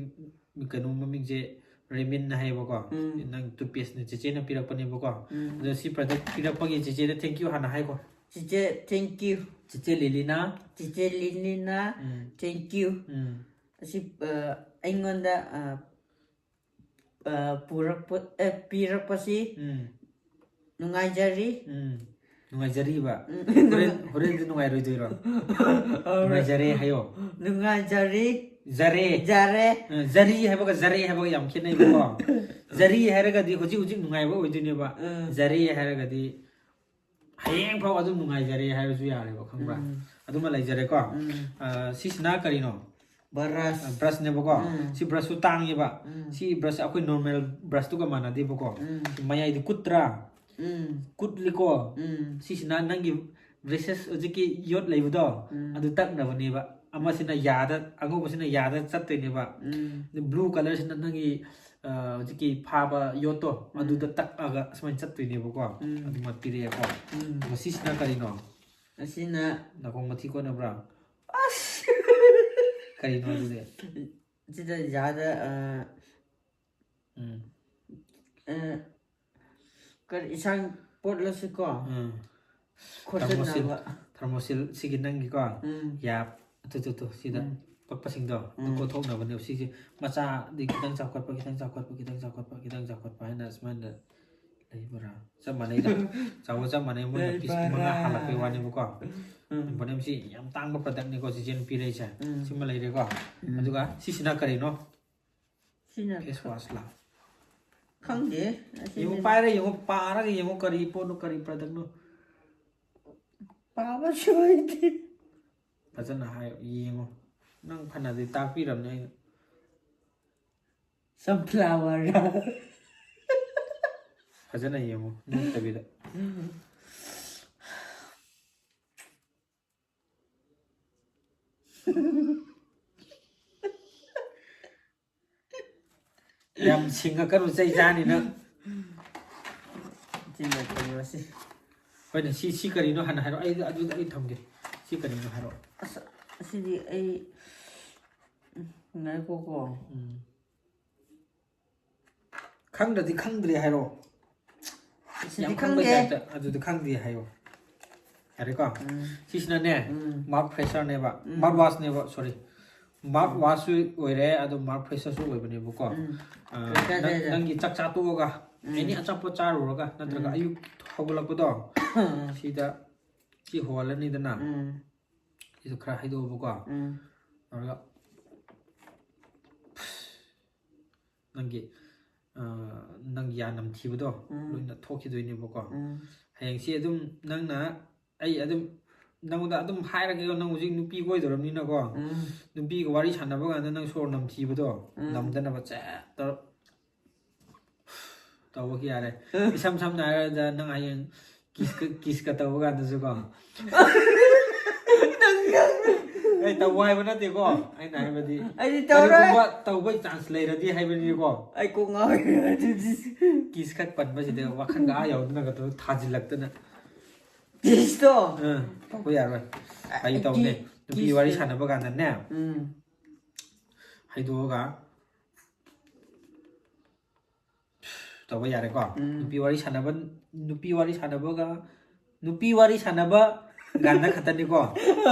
ꯀꯩꯅꯣ ꯃꯃꯤꯡꯁꯦ ꯔꯦꯃꯤꯟ ꯍꯥꯏꯌꯦꯕꯀꯣ꯫ ꯎꯝ꯫ ꯅꯪ ꯇꯨꯠꯄꯦꯁꯅ ꯆꯦꯆꯦꯅ ꯄꯤꯔꯛꯄꯅꯦꯕꯀꯣ꯫ ꯎꯝ꯫ ꯑꯗꯣ ꯁꯤ ꯄ꯭ꯔꯗꯛ ꯄꯤꯔꯛꯄꯒꯤ ꯆꯦꯆꯦꯗ thank you ꯍꯥꯟꯅ ꯍꯥꯏꯀꯣ꯫ ꯆꯤꯆꯦ, thank you꯫ ꯆꯦꯆꯦ ꯂꯤꯂꯤꯅ꯫ ꯆꯤꯆꯦ ꯂꯤꯂꯤꯅ, ꯎꯝ꯫ thank you꯫ ꯎꯝ꯫ ꯑꯁꯤ ꯑ, ꯑꯩꯉꯣꯟꯗ ꯑ, ꯑ, ꯄꯨꯔꯛꯄ ꯑꯦ, ꯄꯤꯔꯛꯄꯁꯤ ꯎꯝ꯫ ꯅꯨꯡꯉꯥꯏꯖꯔꯤ꯫ ꯎꯝ꯫ ꯅꯨꯡꯉꯥꯏꯖꯔꯤꯕ꯫ ꯎꯝ꯫ ꯍꯣꯔꯦꯟ, ꯍꯣꯔꯦꯟꯗꯤ ꯅꯨꯡꯉꯥꯏꯔꯣꯏꯗꯣꯏꯔꯣ? ꯅꯨꯡꯉꯥꯏꯖꯔꯦ ꯍꯥꯏꯌꯣ꯫ ꯅꯨꯡꯉꯥꯏꯖꯔꯤ꯫ ꯖꯔꯦ꯫ ꯖꯔꯦ꯫ ꯑ, ꯖꯔꯤ ꯍꯥꯏꯕꯒ ꯖꯔꯦ ꯍꯥꯏꯕꯒ ꯌꯥꯝ ꯈꯦꯠꯅꯩꯕꯀꯣ꯫ ꯖꯔꯤ ꯍꯥꯏꯔꯒꯗꯤ ꯍꯧꯖꯤꯛ ꯍꯧꯖꯤꯛ ꯅꯨꯡꯉꯥꯏꯕ ꯑꯣꯏꯗꯣꯏꯅꯦꯕ꯫ ꯎꯝ꯫ ꯖꯔꯦ ꯍꯥꯏꯔꯒꯗꯤ ꯍꯌꯦꯡ ꯐꯥꯎ ꯑꯗꯨꯝ ꯅꯨꯡꯉꯥꯏꯖꯔꯦ ꯍꯥꯏꯔꯁꯨ ꯌꯥꯔꯦꯕ, ꯈꯪꯕ꯭ꯔꯥ? ꯎꯝ꯫ ꯑꯗꯨꯃ ꯂꯩꯖꯔꯦꯀꯣ꯫ ꯎꯝ꯫ ꯑ, ꯁꯤꯁꯤꯅ ꯀꯔꯤꯅꯣ? ꯕꯔꯁ꯫ ꯕ꯭ꯔꯁꯅꯦꯕꯀꯣ꯫ ꯎꯝ꯫ ꯁꯤ ꯕ꯭ꯔꯁꯁꯨ ꯇꯥꯡꯉꯦꯕ꯫ ꯎꯝ꯫ ꯁꯤ ꯕ꯭ꯔꯁ ꯑꯩꯈꯣꯏ ꯅꯣꯔꯃꯦꯜ ꯕ꯭ꯔꯁꯇꯨꯒ ꯃꯥꯟꯅꯗꯦꯕꯀꯣ꯫ ꯎꯝ꯫ ꯁꯤ ꯃꯌꯥꯏꯗꯤ ꯀꯨꯠꯇ꯭ꯔꯥ? ꯎꯝ꯫ ꯀꯨꯠꯂꯤꯀꯣ꯫ ꯎꯝ꯫ ꯁꯤꯁꯤꯅ ꯅꯪꯒꯤ ꯕ꯭ꯔꯦꯁꯦꯁ ꯍꯧꯖꯤꯛꯀꯤ ꯌꯣꯠ ꯂꯩꯕꯗꯣ, ꯎꯝ꯫ ꯑꯗꯨ ꯇꯛꯅꯕꯅꯦꯕ꯫ ꯑꯃꯁꯤꯅ ꯌꯥꯗ, ꯑꯉꯧꯕꯁꯤꯅ ꯌꯥꯗ ꯆꯠꯇꯣꯏꯅꯦꯕ꯫ ꯎꯝ꯫ ꯑꯗꯨ ꯕ꯭ꯂꯨ ꯀꯂꯔꯁꯤꯅ ꯅꯪꯒꯤ, ꯑ, ꯍꯧꯖꯤꯛꯀꯤ ꯐꯥꯕ ꯌꯣꯠꯇꯣ, ꯎꯝ꯫ ꯑꯗꯨꯗ ꯇꯛꯑꯒ ꯁꯨꯃꯥꯏꯅ ꯆꯠꯇꯣꯏꯅꯦꯕꯀꯣ꯫ ꯎꯝ꯫ ꯑꯗꯨꯃ ꯄꯤꯔꯛꯑꯦꯀꯣ꯫ ꯎꯝ꯫ ꯑꯗꯨꯒ ꯁꯤꯁꯤꯅ ꯀꯔꯤꯅꯣ? ꯑꯁꯤꯅ ꯅꯥꯀꯣꯡ ꯃꯊꯤ ꯀꯣꯠꯅꯕ꯭ꯔꯥ? ꯑꯁ! ꯀꯔꯤꯅꯣ ꯑꯗꯨꯗꯤ? ꯁꯤꯗ ꯌꯥꯗ, ꯑ, ꯎꯝ꯫ ꯑ, ꯀꯔꯤ ꯏꯟꯁꯥꯡ ꯄꯣꯠꯂꯁꯨꯀꯣ, ꯎꯝ꯫ ꯈꯣꯠꯆꯟꯅꯕ꯫ ꯊꯔꯃꯣꯁꯤꯜ ꯁꯤꯒꯤ ꯅꯪꯒꯤꯀꯣ꯫ ꯎꯝ꯫ ꯌꯥ, ꯑꯇꯨ, ꯇꯨ, ꯇꯨ, ꯁꯤꯗ ꯎꯝ꯫ ꯄꯛꯄꯁꯤꯡꯗꯣ ꯎꯝ꯫ ꯀꯣꯊꯣꯛꯅꯕꯅꯦꯕ ꯁꯤꯁꯦ꯫ ꯃꯆꯥꯗꯤ ꯈꯤꯇꯪ ꯆꯥꯎꯈꯠꯄ, ꯈꯤꯇꯪ ꯆꯥꯎꯈꯠꯄ, ꯈꯤꯇꯪ ꯆꯥꯎꯈꯠꯄ, ꯈꯤꯇꯪ ꯆꯥꯎꯈꯠꯄ ꯍꯥꯏꯅ ꯁꯨꯃꯥꯏꯅ ꯂꯩꯕ꯭ꯔꯥ? ꯆꯞ ꯃꯥꯟꯅꯩꯗ꯫ ꯆꯥꯎꯕ ꯆꯞ ꯃꯥꯟꯅꯩ꯫ ꯃꯣꯏꯅ ꯄꯤꯁ ꯂꯩꯕ꯭ꯔꯥ? ꯃꯉꯥ ꯍꯥꯜꯂꯛꯄꯩ ꯋꯥꯅꯦꯕꯀꯣ꯫ ꯎꯝ꯫ ꯏꯝꯄꯣꯔꯇꯦꯟꯁꯤ ꯌꯥꯝ ꯇꯥꯡꯕ ꯄ꯭ꯔꯗꯛꯅꯤꯀꯣ ꯆꯤꯆꯦꯅ ꯄꯤꯔꯛꯏꯁꯦ꯫ ꯎꯝ꯫ ꯁꯤꯃ ꯂꯩꯔꯦꯀꯣ꯫ ꯎꯝ꯫ ꯑꯗꯨꯒ ꯁꯤꯁꯤꯅ ꯀꯔꯤꯅꯣ? ꯁꯤꯅ ꯐꯦꯁ ꯋꯥꯁꯂ? ꯈꯪꯗꯦ꯫ ꯑꯁꯤꯅ ꯌꯦꯡꯉꯨ, ꯄꯥꯏꯔ ꯌꯦꯡꯉꯨ, ꯄꯥꯔꯒ ꯌꯦꯡꯉꯨ, ꯀꯔꯤ ꯄꯣꯠꯅꯣ, ꯀꯔꯤ ꯄ꯭ꯔꯗꯛꯅꯣ? ꯄꯥꯕꯁꯨ ꯍꯩꯇꯦ꯫ ꯐꯖꯅ ꯍꯥꯏꯌꯨ, ꯌꯦꯡꯉꯨ꯫ ꯅꯪ ꯐꯅꯗꯤ ꯇꯥꯛꯄꯤꯔꯕꯅꯦ ꯑꯩꯅ꯫ Sunflower꯫ ꯐꯖꯅ ꯌꯦꯡꯉꯨ, ꯅꯣꯛꯇꯕꯤꯗ꯫ ꯌꯥꯝ ꯁꯤꯡꯉꯛꯀꯅꯨ, ꯆꯩ ꯆꯥꯅꯤ ꯅꯪ꯫ ꯁꯤ ꯂꯣꯏꯁꯤꯜꯂꯨꯔꯁꯤ꯫ ꯍꯣꯏꯅꯦ, ꯁꯤ, ꯁꯤ ꯀꯔꯤꯅꯣ ꯍꯥꯟꯅ ꯍꯥꯏꯔꯛꯑꯣ꯫ ꯑꯩ ꯑꯗꯨꯗ ꯑꯩ ꯊꯝꯒꯦ꯫ ꯁꯤ ꯀꯔꯤꯅꯣ ꯍꯥꯏꯔꯛꯑꯣ꯫ ꯑꯁ, ꯑꯁꯤꯗꯤ ꯑꯩ, ꯎꯝ, ꯉꯥꯏꯈꯣꯀꯣ꯫ ꯎꯝ꯫ ꯈꯪꯗ꯭ꯔꯗꯤ ꯈꯪꯗ꯭ꯔꯦ ꯍꯥꯏꯔꯛꯑꯣ꯫ ꯑꯁꯤꯗꯤ ꯌꯥꯝ ꯈꯪꯕꯩ ꯈꯪꯗꯦ꯫ ꯇꯥꯏꯞꯇ ꯑꯗꯨꯗꯤ ꯈꯪꯗꯦ ꯍꯥꯏꯌꯣ꯫ ꯌꯥꯔꯦꯀꯣ? ꯎꯝ꯫ ꯁꯤꯁꯤꯅꯅꯦ, ꯎꯝ꯫ Mouth freshenerꯅꯦꯕ, ꯎꯝ꯫ Mouth washꯅꯦꯕ, sorry꯫ Mouth ꯎꯝ꯫ Washꯁꯨ ꯑꯣꯏꯔꯦ, ꯑꯗꯣ mouth freshenerꯁꯨ ꯑꯣꯏꯕꯅꯦꯕꯀꯣ꯫ ꯎꯝ꯫ ꯑ, ꯀꯩ ꯀꯥꯏꯗꯦ, ꯅꯪ, ꯀꯥꯏꯗꯦ꯫ ꯅꯪꯒꯤ ꯆꯥꯛ ꯆꯥ ꯇꯣꯛꯑꯒ, ꯎꯝ꯫ Any ꯑꯆꯥꯄꯣꯠ ꯆꯥꯔꯨꯔꯒ, ꯅꯠꯇ꯭ꯔꯒ ꯎꯝ꯫ ꯑꯌꯨꯛ ꯍꯧꯒꯠꯂꯛꯄꯗꯣ, ꯎꯝ꯫ ꯁꯤꯗ ꯁꯤ ꯍꯣꯍꯜꯂꯅꯤꯗꯅ, ꯎꯝ꯫ ꯁꯤꯗ ꯈꯔ ꯍꯩꯗꯣꯛꯑꯕꯀꯣ, ꯎꯝ꯫ ꯑꯗꯨꯒ ꯅꯪꯒꯤ, ꯑ, ꯅꯪꯒꯤ ꯌꯥ ꯅꯝꯊꯤꯕꯗꯣ ꯎꯝ꯫ ꯂꯣꯏꯅ ꯊꯣꯛꯈꯤꯗꯣꯏꯅꯦꯕꯀꯣ꯫ ꯎꯝ꯫ ꯍꯌꯦꯡꯁꯤ ꯑꯗꯨꯝ ꯅꯪꯅ, ꯑꯩ ꯑꯗꯨꯝ ꯅꯪꯉꯣꯟꯗ ꯑꯗꯨꯝ ꯍꯥꯏꯔꯒꯦꯀꯣ, ꯅꯪ ꯍꯧꯖꯤꯛ ꯅꯨꯄꯤ ꯀꯣꯏꯗꯧꯔꯕꯅꯤꯅꯀꯣ꯫ ꯎꯝ꯫ ꯅꯨꯄꯤꯒ ꯋꯥꯔꯤ ꯁꯥꯟꯅꯕ ꯀꯥꯟꯗ ꯅꯪ ꯁꯣꯔ ꯅꯝꯊꯤꯕꯗꯣ ꯎꯝ꯫ ꯅꯝꯗꯅꯕ ꯆꯦꯠ ꯇꯧꯔ ꯇꯧꯕꯒꯤ ꯌꯥꯔꯦ꯫ ꯎꯝ꯫ ꯏꯁꯝ ꯁꯝꯅ ꯍꯥꯏꯔꯕꯗ ꯅꯪ ꯍꯌꯦꯡ kiss ꯀ-, kiss ꯀ ꯇꯧꯕ ꯀꯥꯟꯗꯁꯨꯀꯣ꯫ ꯅꯪ, ꯅꯪ꯫ ꯑꯩ ꯇꯧꯕ ꯍꯥꯏꯕ ꯅꯠꯇꯦꯀꯣ꯫ ꯑꯩꯅ ꯍꯥꯏꯕꯗꯤ ꯑꯩꯗꯤ ꯇꯧꯔꯣꯏ꯫ ꯀꯔꯤꯒꯨꯝꯕ ꯇꯧꯕꯩ chance ꯂꯩꯔꯗꯤ ꯍꯥꯏꯕꯅꯤꯀꯣ꯫ ꯑꯩ ꯀꯣꯛ ꯉꯥꯎꯔꯦ ꯑꯗꯨꯗꯤ꯫ Kiss ꯈꯛ ꯄꯟꯕꯁꯤꯗ ꯋꯥꯈꯜꯒ ꯑꯥ ꯌꯧꯗꯅꯒ ꯇꯧ ꯊꯥꯖꯤꯜꯂꯛꯇꯅ꯫ Kissꯇꯣ꯫ ꯎꯝ, ꯇꯧꯕ ꯌꯥꯔꯣꯏ꯫ ꯑꯩ ꯑꯩ ꯇꯧꯅꯦ꯫ Kiss, ꯅꯨꯄꯤ ꯋꯥꯔꯤ kiss꯫ ꯁꯥꯟꯅꯕ ꯀꯥꯟꯗꯅꯦ꯫ ꯎꯝ꯫ ꯍꯩꯗꯣꯛꯑꯒ ꯇꯧꯕ ꯌꯥꯔꯦꯀꯣ꯫ ꯎꯝ꯫ ꯅꯨꯄꯤ ꯋꯥꯔꯤ ꯁꯥꯟꯅꯕ, ꯅꯨꯄꯤ ꯋꯥꯔꯤ ꯁꯥꯟꯅꯕꯒ, ꯅꯨꯄꯤ ꯋꯥꯔꯤ ꯁꯥꯟꯅꯕ ꯀꯥꯟꯗ ꯈꯛꯇꯅꯤꯀꯣ꯫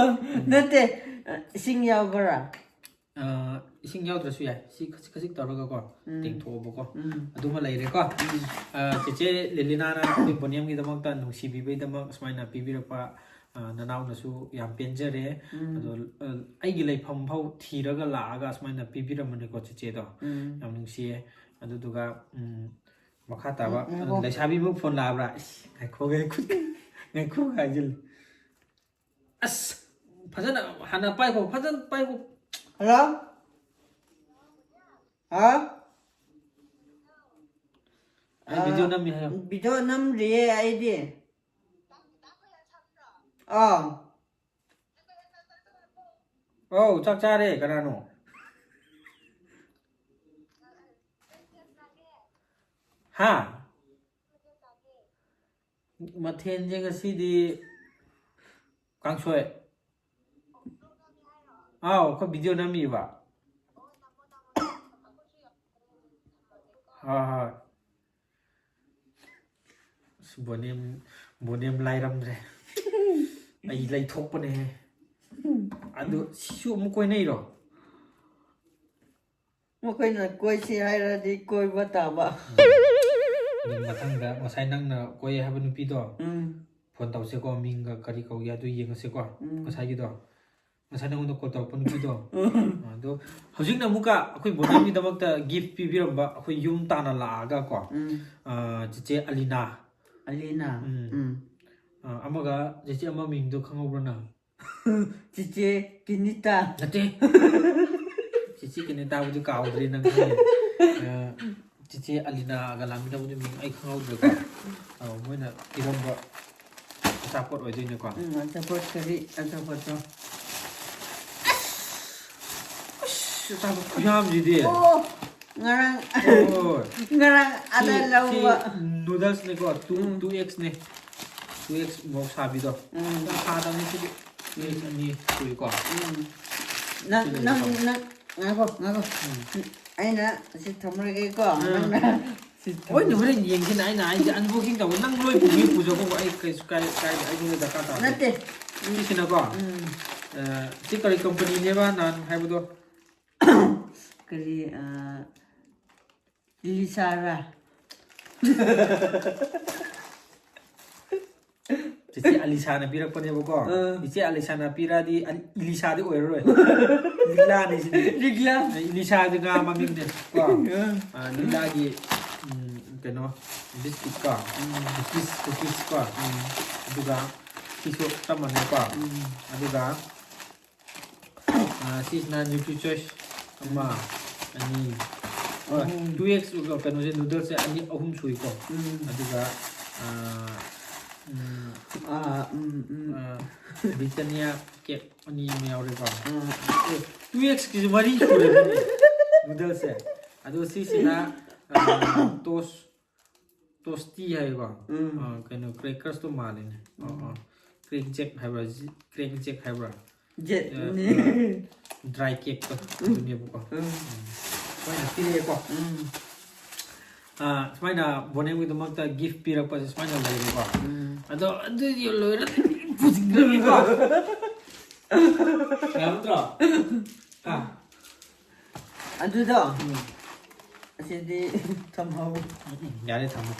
ꯅꯠꯇꯦ, ꯏꯁꯤꯡ ꯌꯥꯎꯕ꯭ꯔꯥ? ꯑ, ꯏꯁꯤꯡ ꯌꯥꯎꯗ꯭ꯔꯁꯨ ꯌꯥꯏ꯫ ꯁꯤ ꯈꯖꯤꯛ ꯈꯖꯤꯛ ꯇꯧꯔꯒꯀꯣ, ꯎꯝ꯫ ꯇꯦꯡꯊꯣꯛꯑꯣꯕꯀꯣ꯫ ꯎꯝ꯫ ꯑꯗꯨꯃ ꯂꯩꯔꯦꯀꯣ꯫ ꯎꯝ꯫ ꯑ, ꯆꯦꯆꯦ ꯂꯤꯂꯤꯅꯥꯅ ꯑꯩꯈꯣꯏ ꯕꯣꯅꯤꯌꯝꯒꯤꯗꯃꯛꯇ ꯅꯨꯡꯁꯤꯕꯤꯕꯩꯗꯃꯛ ꯁꯨꯃꯥꯏꯅ ꯄꯤꯕꯤꯔꯛꯄ, ꯑ, ꯅꯅꯥꯎꯅꯁꯨ ꯌꯥꯝ ꯄꯦꯟꯖꯔꯦ꯫ ꯎꯝ꯫ ꯑꯗꯣ, ꯑ, ꯑꯩꯒꯤ ꯂꯩꯐꯝ ꯐꯥꯎ ꯊꯤꯔꯒ ꯂꯥꯛꯑꯒ ꯁꯨꯃꯥꯏꯅ ꯄꯤꯕꯤꯔꯝꯕꯅꯤꯀꯣ ꯆꯦꯆꯦꯗꯣ꯫ ꯎꯝ꯫ ꯌꯥꯝ ꯅꯨꯡꯁꯤꯌꯦ꯫ ꯑꯗꯨꯗꯨꯒ, ꯎꯝ, ꯃꯈꯥ ꯇꯥꯕ, ꯎꯝ, ꯉꯥꯏꯈꯣ꯫ ꯂꯩꯁꯥꯕꯤ ꯑꯃ phone ꯂꯥꯛꯑꯕ꯭ꯔꯥ? ꯏꯁ, ꯉꯥꯏꯈꯣ, ꯉꯥꯏꯈꯣ, ꯉꯥꯏꯈꯣ ꯍꯥꯏꯖꯤꯜꯂꯤ꯫ ꯑꯁ, ꯐꯖꯅ ꯍꯥꯟꯅ ꯄꯥꯏꯈꯣ, ꯐꯖꯅ ꯄꯥꯏꯈꯣ꯫ Hello? ꯍꯥ? ꯑꯩ ꯚꯤꯗꯤꯑꯣ ꯅꯝꯃꯤ ꯍꯥꯏꯌꯣ꯫ ꯚꯤꯗꯤꯑꯣ ꯅꯝꯔꯤꯌꯦ ꯑꯩꯗꯤ꯫ ꯑꯥ꯫ ꯑꯧ, ꯆꯥꯛ ꯆꯥꯔꯦ꯫ ꯀꯅꯥꯅꯣ? ꯍꯥ? ꯃꯊꯦꯜꯁꯦ ꯉꯁꯤꯗꯤ ꯀꯥꯡꯁꯣꯏ꯫ ꯑꯥꯎ, ꯑꯩꯈꯣꯏ ꯚꯤꯗꯤꯑꯣ ꯅꯝꯃꯤꯕ꯫ ꯍꯣꯏ, ꯍꯣꯏ꯫ ꯑꯁ, ꯕꯣꯅꯦꯝ, ꯕꯣꯅꯦꯝ ꯂꯥꯏꯔꯝꯗ꯭ꯔꯦ꯫ ꯑꯩ ꯂꯩꯊꯣꯛꯄꯅꯦꯍꯦ꯫ ꯑꯗꯨ ꯁꯤꯁꯨ ꯑꯃꯨꯛ ꯀꯣꯏꯅꯩꯔꯣ? ꯃꯈꯣꯏꯅ ꯀꯣꯏꯁꯤ ꯍꯥꯏꯔꯗꯤ ꯀꯣꯏꯕ ꯇꯥꯕ꯫ ꯑꯗꯨ ꯃꯊꯪꯗ ꯉꯁꯥꯏ ꯅꯪꯅ ꯀꯣꯏ ꯍꯥꯏꯕ ꯅꯨꯄꯤꯗꯣ ꯎꯝ꯫ ꯐꯣꯟ ꯇꯧꯁꯦꯀꯣ, ꯃꯤꯡꯒ ꯀꯔꯤ ꯀꯧꯒꯦ ꯑꯗꯨ ꯌꯦꯡꯉꯁꯦꯀꯣ꯫ ꯎꯝ꯫ ꯉꯁꯥꯏꯒꯤꯗꯣ, ꯉꯁꯥꯏ ꯅꯉꯣꯟꯗ ꯀꯣꯜ ꯇꯧꯔꯛꯄ ꯅꯨꯄꯤꯗꯣ꯫ ꯎꯝ꯫ ꯑꯗꯣ ꯍꯧꯖꯤꯛꯅ ꯑꯃꯨꯛꯀ ꯑꯩꯈꯣꯏ ꯕꯣꯅꯦꯝꯒꯤꯗꯃꯛꯇ ꯒꯤꯐ ꯄꯤꯕꯤꯔꯝꯕ, ꯑꯩꯈꯣꯏ ꯌꯨꯝ ꯇꯥꯅ ꯂꯥꯛꯑꯒ ꯀꯣ, ꯎꯝ꯫ ꯑ, ꯆꯤꯆꯦ ꯑꯂꯤꯅꯥ꯫ ꯑꯂꯤꯅꯥ꯫ ꯎꯝ꯫ ꯎꯝ꯫ ꯑ, ꯑꯃꯒ ꯆꯤꯆꯦ ꯑꯃ ꯃꯤꯡꯗꯣ ꯈꯪꯍꯧꯕ꯭ꯔꯣ ꯅꯪ? ꯆꯤꯆꯦ ꯀꯤꯅꯤꯇꯥ꯫ ꯅꯠꯇꯦ꯫ ꯆꯤꯆꯦ ꯀꯤꯅꯤꯇꯥꯕꯨꯗꯤ ꯀꯥꯎꯗ꯭ꯔꯤ ꯅꯪ ꯈꯪꯉꯦ꯫ ꯑ, ꯆꯤꯆꯦ ꯑꯂꯤꯅꯥꯒ ꯂꯥꯛꯃꯤꯟꯅꯕꯗꯨ ꯃꯤꯡ ꯑꯩ ꯈꯪꯍꯧꯗ꯭ꯔꯦꯀꯣ꯫ ꯑ, ꯃꯣꯏꯅ ꯄꯤꯔꯝꯕ ꯑꯆꯥꯄꯣꯠ ꯑꯣꯏꯗꯣꯏꯅꯦꯀꯣ꯫ ꯎꯝ, ꯑꯆꯥꯄꯣꯠ ꯀꯔꯤ ꯑꯆꯥꯄꯣꯠꯇꯣ? ꯑꯁ, ꯑꯆꯥꯄꯣꯠ ꯈꯨꯌꯥꯝꯁꯤꯗꯤ꯫ ꯑꯣ, ꯉꯔꯥꯡ, ꯍꯣꯏ, ꯍꯣꯏ꯫ ꯉꯔꯥꯡ ꯑꯗ ꯁꯤ, ꯂꯧꯕ꯫ ꯁꯤ noodlesꯅꯦꯀꯣ, two, ꯎꯝ꯫ Two Xꯅꯦ꯫ Two X ꯃꯣꯔꯣꯛ ꯁꯥꯕꯤꯗꯣ꯫ ꯎꯝ꯫ ꯌꯥꯝ ꯁꯥꯗꯕꯅꯤ ꯁꯤꯗꯤ꯫ Two X ꯑꯅꯤ ꯁꯨꯏꯀꯣ꯫ ꯎꯝ꯫ ꯅꯪ, ꯁꯤꯗ ꯅꯪ, ꯂꯩꯀꯣ꯫ ꯅꯪ, ꯉꯥꯏꯈꯣ, ꯉꯥꯏꯈꯣ꯫ ꯎꯝ꯫ ꯑꯩꯅ ꯑꯁꯤ ꯊꯝꯃꯒꯦꯀꯣ꯫ ꯎꯝ꯫ ꯅꯪꯅ ꯁꯤ ꯊꯝꯃꯣ꯫ ꯍꯣꯏꯅꯦ, ꯍꯣꯔꯦꯟ ꯌꯦꯡꯁꯤꯅꯦ꯫ ꯑꯩꯅ ꯍꯥꯏꯗꯤ unboxing ꯇꯧꯕ꯫ ꯅꯪ ꯂꯣꯏ ꯄꯨꯕꯤ ꯄꯨꯖꯧꯀꯣ꯫ ꯑꯩ ꯀꯩꯁꯨ ꯀꯥꯏ-, ꯀꯥꯏꯗꯦ꯫ ꯑꯩꯉꯣꯟꯗ ꯗꯔꯀꯥꯔ ꯇꯥꯗꯦ꯫ ꯅꯠꯇꯦ꯫ ꯁꯤꯁꯤꯅꯀꯣ꯫ ꯎꯝ꯫ ꯑ, ꯁꯤ ꯀꯔꯤ ꯀꯝꯄꯅꯤꯅꯦꯕ ꯅꯍꯥꯟ ꯍꯥꯏꯕꯗꯣ? ꯀꯔꯤ, ꯑ, ꯏꯂꯤꯁꯥꯔꯥ? ꯆꯤꯆꯦ ꯑꯂꯤꯁꯥꯅ ꯄꯤꯔꯛꯄꯅꯦꯕꯀꯣ꯫ ꯑꯥ꯫ ꯏꯆꯦ ꯑꯂꯤꯁꯥꯅ ꯄꯤꯔꯛꯑꯗꯤ ꯑꯂꯤ-, ꯏꯂꯤꯁꯥꯗꯤ ꯑꯣꯏꯔꯔꯣꯏ꯫ ꯂꯤꯛꯂꯥꯅꯤ ꯁꯤꯗꯤ꯫ ꯂꯤꯛꯂꯥ꯫ ꯏꯂꯤꯁꯥꯗꯤ ꯉꯥ ꯃꯃꯤꯡꯅꯦ ꯀꯣ꯫ ꯑꯥ꯫ ꯑꯥ, ꯂꯤꯛꯂꯥꯒꯤ, ꯎꯝ, ꯀꯩꯅꯣ, biscuit ꯀꯣ꯫ ꯎꯝ꯫ Cookies, cookies ꯀꯣ꯫ ꯎꯝ꯫ ꯑꯗꯨꯒ ꯁꯤꯁꯨ ꯆꯞ ꯃꯥꯟꯅꯩꯀꯣ꯫ ꯎꯝ꯫ ꯑꯗꯨꯒ ꯑꯥ, ꯁꯤꯁꯤꯅ Nutri Choice ꯑꯃ, ꯑꯅꯤ, ꯇꯨ ꯑꯦꯛꯁ ꯀꯩꯅꯣꯁꯦ, ꯅꯨꯗꯜꯁꯦ ꯑꯅꯤ ꯑꯍꯨꯝ ꯁꯨꯏꯀꯣ꯫ ꯎꯝ꯫ ꯑꯗꯨꯒ ꯑꯥ, ꯎꯝ, ꯑꯥ, ꯎꯝ, ꯎꯝ꯫ ꯑꯥ, ꯕ꯭ꯔꯤꯇꯥꯅꯤꯌꯥ ꯀꯦꯛ ꯑꯅꯤ ꯑꯃ ꯌꯥꯎꯔꯦꯀꯣ꯫ ꯎꯝ꯫ ꯇꯨ ꯑꯦꯛꯁꯀꯤꯁꯨ ꯃꯔꯤ ꯁꯨꯔꯦ ꯅꯨꯗꯜꯁꯦ꯫ ꯑꯗꯣ ꯁꯤꯁꯤꯅ ꯇꯣꯁ ꯇꯣꯁꯇꯤ ꯍꯥꯏꯕ꯫ ꯎꯝ꯫ ꯑꯥ, ꯀꯩꯅꯣ, ꯀ꯭ꯔꯦꯀꯔꯁꯇꯣ ꯃꯥꯜꯂꯤꯅꯦ꯫ ꯑꯥ, ꯎꯝ꯫ ꯑꯥ꯫ ꯀ꯭ꯔꯦꯛ ꯖꯦꯛ ꯍꯥꯏꯕ꯭ꯔꯥ? ꯖꯤ-, ꯀ꯭ꯔꯦꯛ ꯖꯦꯛ ꯍꯥꯏꯕ꯭ꯔꯥ? ꯖꯦꯠ꯫ ꯑꯥ, ꯅꯦ꯫ ꯑꯥ, ꯗ꯭ꯔꯥꯏ ꯀꯦꯛꯇꯣ꯫ ꯎꯝ꯫ ꯑꯗꯨꯅꯦꯕꯀꯣ꯫ ꯎꯝ꯫ ꯎꯝ꯫ ꯁꯨꯃꯥꯏꯅ ꯄꯤꯔꯛꯑꯦꯀꯣ꯫ ꯎꯝ꯫ ꯑꯥ, ꯁꯨꯃꯥꯏꯅ ꯕꯣꯅꯦꯝꯒꯤꯗꯃꯛꯇ ꯒꯤꯐ ꯄꯤꯔꯛꯄꯁꯦ ꯁꯨꯃꯥꯏꯅ ꯂꯩꯔꯦꯀꯣ꯫ ꯎꯝ꯫ ꯑꯗꯣ ꯑꯗꯨꯗꯤ ꯂꯣꯏꯔ ꯄꯨꯁꯤꯟꯈ꯭ꯔꯒꯦꯀꯣ꯫ ꯌꯥꯔꯝꯗ꯭ꯔꯣ? ꯑꯥ꯫ ꯑꯗꯨꯗꯣ, ꯎꯝ꯫ ꯑꯁꯤꯗꯤ ꯊꯝꯍꯧ꯫ ꯎꯝ, ꯎꯝ, ꯌꯥꯔꯦ, ꯊꯝꯃꯣ꯫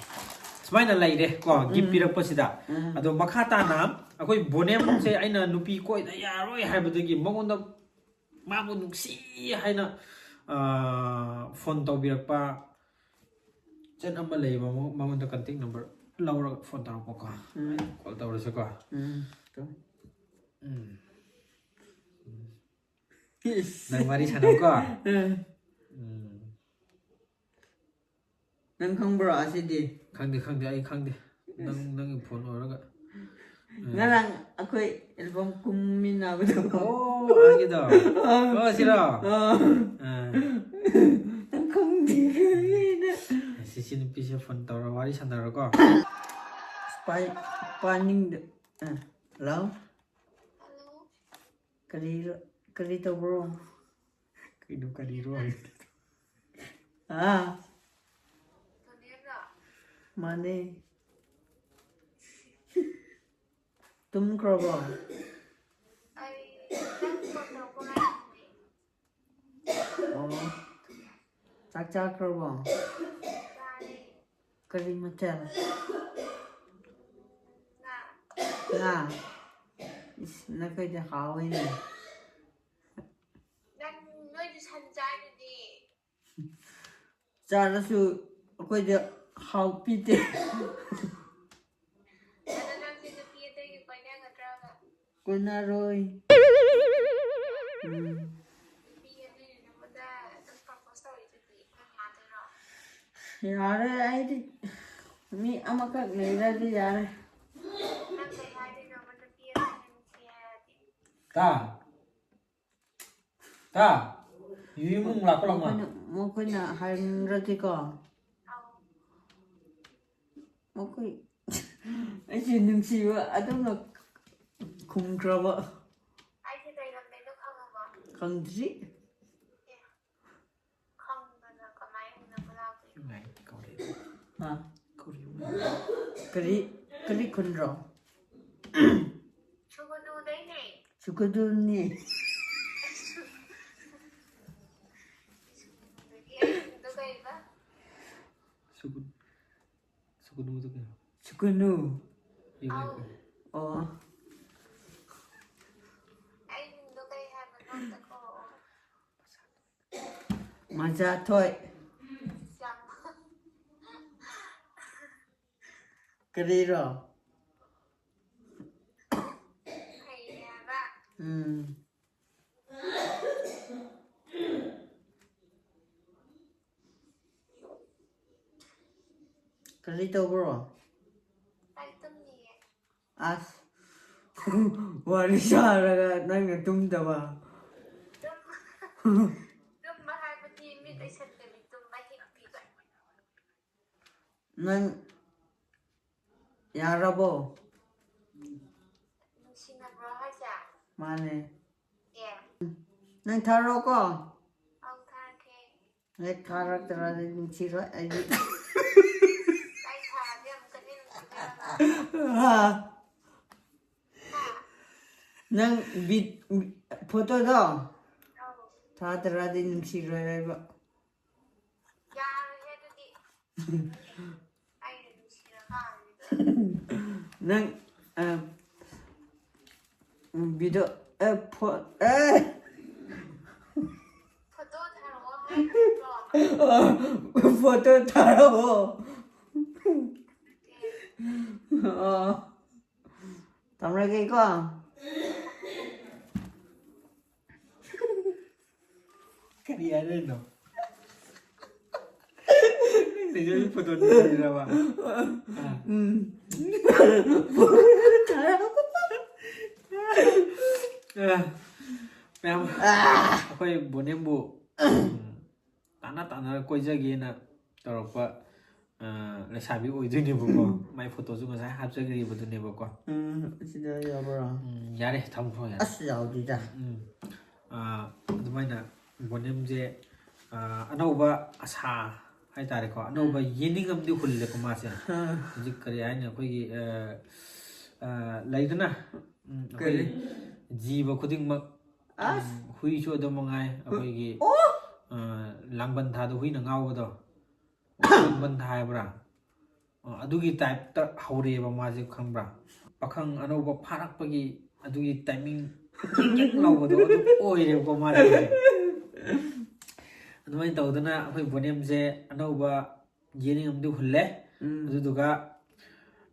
ꯁꯨꯃꯥꯏꯅ ꯂꯩꯔꯦ ꯀꯣ, ꯒꯤꯐ ꯎꯝ꯫ ꯄꯤꯔꯛꯄꯁꯤꯗ꯫ ꯎꯝ꯫ ꯑꯗꯣ ꯃꯈꯥ ꯇꯥꯅ ꯑꯩꯈꯣꯏ ꯕꯣꯅꯦꯝꯁꯦ ꯑꯩꯅ ꯅꯨꯄꯤ ꯀꯣꯏꯗ ꯌꯥꯔꯣꯏ ꯍꯥꯏꯕꯗꯒꯤ ꯃꯉꯣꯟꯗ, ꯃꯥꯕꯨ ꯅꯨꯡꯁꯤ ꯍꯥꯏꯅ, ꯑꯥ, ꯐꯣꯟ ꯇꯧꯕꯤꯔꯛꯄ ꯆꯦꯠ ꯑꯃ ꯂꯩꯌꯦꯕ, ꯃꯉꯣꯟ-, ꯃꯉꯣꯟꯗ ꯀꯟꯇꯦꯛ ꯅꯝꯕꯔ ꯂꯧꯔꯒ ꯐꯣꯟ ꯇꯧꯔꯛꯄꯀꯣ꯫ ꯎꯝ꯫ ꯀꯣꯜ ꯇꯧꯔꯁꯤꯀꯣ꯫ ꯎꯝ꯫ ꯎꯝ꯫ ꯏꯁ꯫ ꯅꯪ ꯋꯥꯔꯤ ꯁꯥꯟꯅꯧꯀꯣ꯫ ꯎꯝ꯫ ꯎꯝ꯫ ꯅꯪ ꯈꯪꯕ꯭ꯔꯣ ꯑꯁꯤꯗꯤ? ꯈꯪꯗꯦ, ꯈꯪꯗꯦ, ꯑꯩ ꯈꯪꯗꯦ꯫ ꯅꯪ, ꯅꯪꯒꯤ ꯐꯣꯟ ꯑꯣꯏꯔꯒ꯫ ꯎꯝ꯫ ꯉꯔꯥꯡ ꯑꯩꯈꯣꯏ ꯑꯦꯜꯕꯝ ꯀꯨꯝꯃꯤꯟꯅꯕꯗꯣ꯫ ꯑꯣ, ꯑꯩꯒꯤꯗꯣ? ꯑꯥ꯫ ꯑꯣ, ꯁꯤꯔꯣ? ꯑꯥ꯫ ꯑꯥ꯫ ꯅꯪ ꯈꯪꯗꯦ, ꯈꯪꯉꯦꯅ꯫ ꯁꯤ, ꯁꯤ ꯅꯨꯄꯤꯁꯦ ꯐꯣꯟ ꯇꯧꯔ ꯋꯥꯔꯤ ꯁꯥꯟꯅꯔꯣꯀꯣ꯫ ꯄꯥꯏ-, ꯄꯥꯏꯅꯤꯡꯗ-, ꯑꯥ, ꯍꯜꯂꯣ? ꯀꯔꯤꯔ-, ꯀꯔꯤ ꯇꯧꯕ꯭ꯔꯣ? ꯀꯩꯅꯣ ꯀꯔꯤꯔꯣ ꯍꯥꯏ? ꯑꯥ꯫ ꯃꯥꯅꯦ꯫ ꯇꯨꯝꯈ꯭ꯔꯕꯣ? ꯑꯣ꯫ ꯆꯥꯛ ꯆꯥꯈ꯭ꯔꯕꯣ? ꯀꯔꯤ ꯃꯊꯦꯜ? ꯉꯥ꯫ ꯏꯁ, ꯅꯈꯣꯏꯗꯤ ꯍꯥꯎꯋꯦꯅꯦ꯫ ꯅꯪ, ꯅꯣꯏꯗꯤ ꯁꯟ ꯆꯥꯏꯗꯨꯗꯤ꯫ ꯆꯥꯔꯁꯨ ꯑꯩꯈꯣꯏꯗꯤ ꯍꯥꯎꯄꯤꯗꯦ꯫ ꯑꯗꯣ ꯅꯪꯁꯦ ꯅꯨꯄꯤ ꯑꯇꯩꯒ ꯀꯣꯏꯅꯒꯗ꯭ꯔꯕ? ꯀꯣꯏꯅꯔꯣꯏ꯫ ꯎꯝ꯫ ꯅꯨꯄꯤ ꯑꯇꯩꯅ ꯅꯉꯣꯟꯗ ꯑꯗꯨꯝ ꯄ꯭ꯔꯄꯣꯁ ꯇꯧꯔꯤꯗꯨꯗꯤ, ꯑꯩꯈꯣꯏ ꯃꯥ ꯌꯥꯔꯦ, ꯑꯩꯗꯤ ꯃꯤ ꯑꯃꯈꯛ ꯂꯩꯔꯗꯤ ꯌꯥꯔꯦ꯫ ꯅꯪ ꯀꯩ ꯍꯥꯏꯗꯣꯏꯅꯣꯕ ꯅꯨꯄꯤ ꯑꯃꯅ ꯅꯨꯡꯁꯤ ꯍꯥꯏꯔꯗꯤ? ꯇꯥ ꯇꯥ ꯌꯨꯝ ꯂꯥꯛꯄ ꯂꯥꯛꯃ ꯃꯈꯣꯏꯅ ꯃꯈꯣꯏꯅ ꯍꯥꯏꯔꯗꯤꯀꯣ, ꯑꯧ꯫ ꯃꯈꯣꯏ ꯑꯩꯁꯦ ꯅꯨꯡꯁꯤꯕ ꯑꯗꯨꯝꯅ ꯈꯨꯝꯈ꯭ꯔꯕ꯫ ꯑꯩꯁꯦ ꯀꯩ ꯂꯝꯗꯩꯅꯣ ꯈꯪꯉꯕꯣ? ꯈꯪꯗ꯭ꯔꯤ꯫ ꯈꯪꯗꯅ ꯀꯃꯥꯏꯅ ꯎꯅꯕ ꯂꯥꯛꯇꯣꯏꯅꯣ? ꯍꯥ? ꯀꯔꯤ ꯀꯔꯤ ꯈꯨꯟꯔꯣ? ꯁꯨꯒꯅꯨꯗꯩꯅꯦ꯫ ꯁꯨꯒꯅꯨꯅꯦ꯫ ꯑꯗꯒꯤ ꯑꯩ ꯃꯤꯡꯗꯣ ꯀꯩꯕ? ꯁꯨꯒꯨꯅꯨꯗ ꯀꯩꯅꯣ ꯁꯨꯒꯅꯨ꯫ ꯑꯧ꯫ ꯑꯣ꯫ ꯑꯩ ꯃꯤꯡꯗꯣ ꯀꯩ ꯍꯥꯏꯕꯅꯣ ꯑꯝꯇ ꯀꯧꯔꯛꯑꯣ꯫ ꯃꯖꯥꯊꯣꯏ꯫ ꯌꯥꯝ ꯀꯔꯤꯔꯣ? ꯐꯩꯌꯦ ꯍꯥꯏꯕ꯫ ꯎꯝ꯫ ꯀꯔꯤ ꯇꯧꯕ꯭ꯔꯣ? ꯑꯩ ꯇꯨꯝꯃꯤꯌꯦ꯫ ꯑꯁ꯫ ꯋꯥꯔꯤ ꯁꯥꯔꯒ ꯅꯪꯅ ꯇꯨꯝꯗꯕ꯫ ꯇꯨꯝ ꯇꯨꯝꯕ ꯍꯥꯏꯕꯗꯤ ꯃꯤꯠ ꯎꯏꯁꯟꯗꯕꯤ ꯇꯨꯝꯕ, ꯍꯤꯞꯄꯤꯕ꯫ ꯅꯪ ꯌꯥꯔꯕꯣ? ꯅꯨꯡꯁꯤꯅꯕ꯭ꯔꯣ ꯍꯥꯏꯁꯦ? ꯃꯥꯅꯦ꯫ ꯑꯦ꯫ ꯅꯪ ꯊꯥꯔꯛꯑꯣꯀꯣ꯫ ꯑꯧ, ꯊꯥꯔꯛꯀꯦ꯫ ꯍꯦꯛ ꯊꯥꯔꯛꯇ꯭ꯔꯗꯤ ꯅꯨꯡꯁꯤꯔꯣꯏ ꯑꯩꯗꯤ꯫ ꯑꯩ ꯊꯥꯔꯗꯤ ꯑꯃꯨꯛꯀꯗꯤ ꯅꯨꯡꯁꯤꯗꯣꯏꯔꯕ? ꯍꯥ? ꯍꯥ? ꯅꯪ ꯕꯤꯠ ꯐꯣꯇꯣꯗꯣ ꯑꯧ꯫ ꯊꯥꯗ꯭ꯔꯗꯤ ꯅꯨꯡꯁꯤꯔꯣꯏ ꯍꯥꯏꯕ꯫ ꯌꯥꯔꯣꯏꯍꯦ ꯑꯗꯨꯗꯤ꯫ ꯑꯩꯅ ꯅꯨꯡꯁꯤꯔꯀꯥꯟꯁꯤꯗ꯫ ꯅꯪ ꯑ, ꯎꯝ, ꯚꯤꯗꯤꯑꯣ ꯑꯦ, ꯐꯣ ꯑꯦ, ꯐꯣꯇꯣ ꯊꯥꯔꯛꯑꯣ ꯍꯥꯏꯗ꯭ꯔꯣ? ꯐꯣꯇꯣ ꯊꯥꯔꯛꯑꯣ꯫ ꯑꯣ꯫ ꯊꯝꯃꯒꯦꯀꯣ꯫ ꯀꯔꯤ ꯍꯥꯏꯔꯤꯅꯣ? ꯂꯩꯖꯕꯤ ꯐꯣꯇꯣ ꯅꯝꯃꯤꯔꯕ? ꯑꯥ꯫ ꯎꯝ꯫ ꯑꯥ꯫ ꯃꯌꯥꯝ, ꯑꯩꯈꯣꯏ ꯕꯣꯅꯦꯝꯕꯨ, ꯎꯝ, ꯇꯥꯟꯅ ꯇꯥꯟꯅꯔ ꯀꯣꯏꯖꯒꯦꯅ ꯇꯧꯔꯛꯄ, ꯑ, ꯂꯩꯁꯥꯕꯤ ꯑꯣꯏꯗꯣꯏꯅꯦꯕꯀꯣ꯫ ꯃꯥꯏ ꯐꯣꯇꯣꯁꯨ ꯉꯁꯥꯏ ꯍꯥꯞꯆꯈ꯭ꯔꯤꯕꯗꯨꯅꯦꯕꯀꯣ꯫ ꯎꯝ, ꯑꯁꯤꯗ ꯌꯥꯎꯕ꯭ꯔꯥ? ꯎꯝ, ꯌꯥꯔꯦ, ꯊꯝꯈ꯭ꯔꯣ, ꯌꯥꯔꯦ꯫ ꯑꯁ, ꯌꯥꯎꯗ꯭ꯔꯤꯗ꯫ ꯎꯝ꯫ ꯑ, ꯑꯗꯨꯃꯥꯏꯅ ꯕꯣꯅꯦꯝꯁꯦ, ꯑ, ꯑꯅꯧꯕ ꯑꯁꯥ ꯍꯥꯏꯇꯥꯔꯦꯀꯣ, ꯑꯅꯧꯕ ꯎꯝ꯫ ꯌꯦꯅꯤꯡ ꯑꯃꯗꯤ ꯍꯨꯜꯂꯦꯀꯣ ꯃꯥꯁꯦ꯫ ꯑ꯫ ꯍꯧꯖꯤꯛ ꯀꯔꯤ ꯍꯥꯏꯅꯤ, ꯑꯩꯈꯣꯏꯒꯤ, ꯑ, ꯑ, ꯂꯩꯗꯅ, ꯎꯝ, ꯑꯩꯈꯣꯏ ꯀꯔꯤ? ꯖꯤꯕ ꯈꯨꯗꯤꯡꯃꯛ, ꯑꯁ! ꯎꯝ, ꯍꯨꯏꯁꯨ ꯑꯗꯨꯝ ꯃꯉꯥꯏ, ꯑꯩꯈꯣꯏꯒꯤ, ꯑꯣ! ꯑ, ꯂꯥꯡꯕꯟ ꯊꯥꯗ ꯍꯨꯏꯅ ꯉꯥꯎꯕꯗꯣ, ꯂꯥꯡꯕꯟ ꯊꯥ ꯍꯥꯏꯕ꯭ꯔꯥ? ꯑ, ꯑꯗꯨꯒꯤ ꯇꯥꯏꯞꯇ ꯍꯧꯔꯛꯑꯦꯕ ꯃꯥꯁꯦ, ꯈꯪꯕ꯭ꯔꯥ? ꯄꯥꯈꯪ ꯑꯅꯧꯕ ꯐꯥꯔꯛꯄꯒꯤ ꯑꯗꯨꯒꯤ ꯇꯥꯏꯃꯤꯡ ꯀꯤꯛ ꯀꯤꯛ ꯂꯥꯎꯕꯗꯣ ꯑꯗꯨ ꯑꯣꯏꯔꯦꯕꯀꯣ ꯃꯥꯁꯦ꯫ ꯑꯗꯨꯃꯥꯏꯅ ꯇꯧꯗꯅ ꯑꯩꯈꯣꯏ ꯕꯣꯅꯦꯝꯁꯦ ꯑꯅꯧꯕ ꯌꯦꯅꯤꯡ ꯑꯃꯗꯤ ꯍꯨꯜꯂꯦ꯫ ꯎꯝ꯫ ꯑꯗꯨꯗꯨꯒ,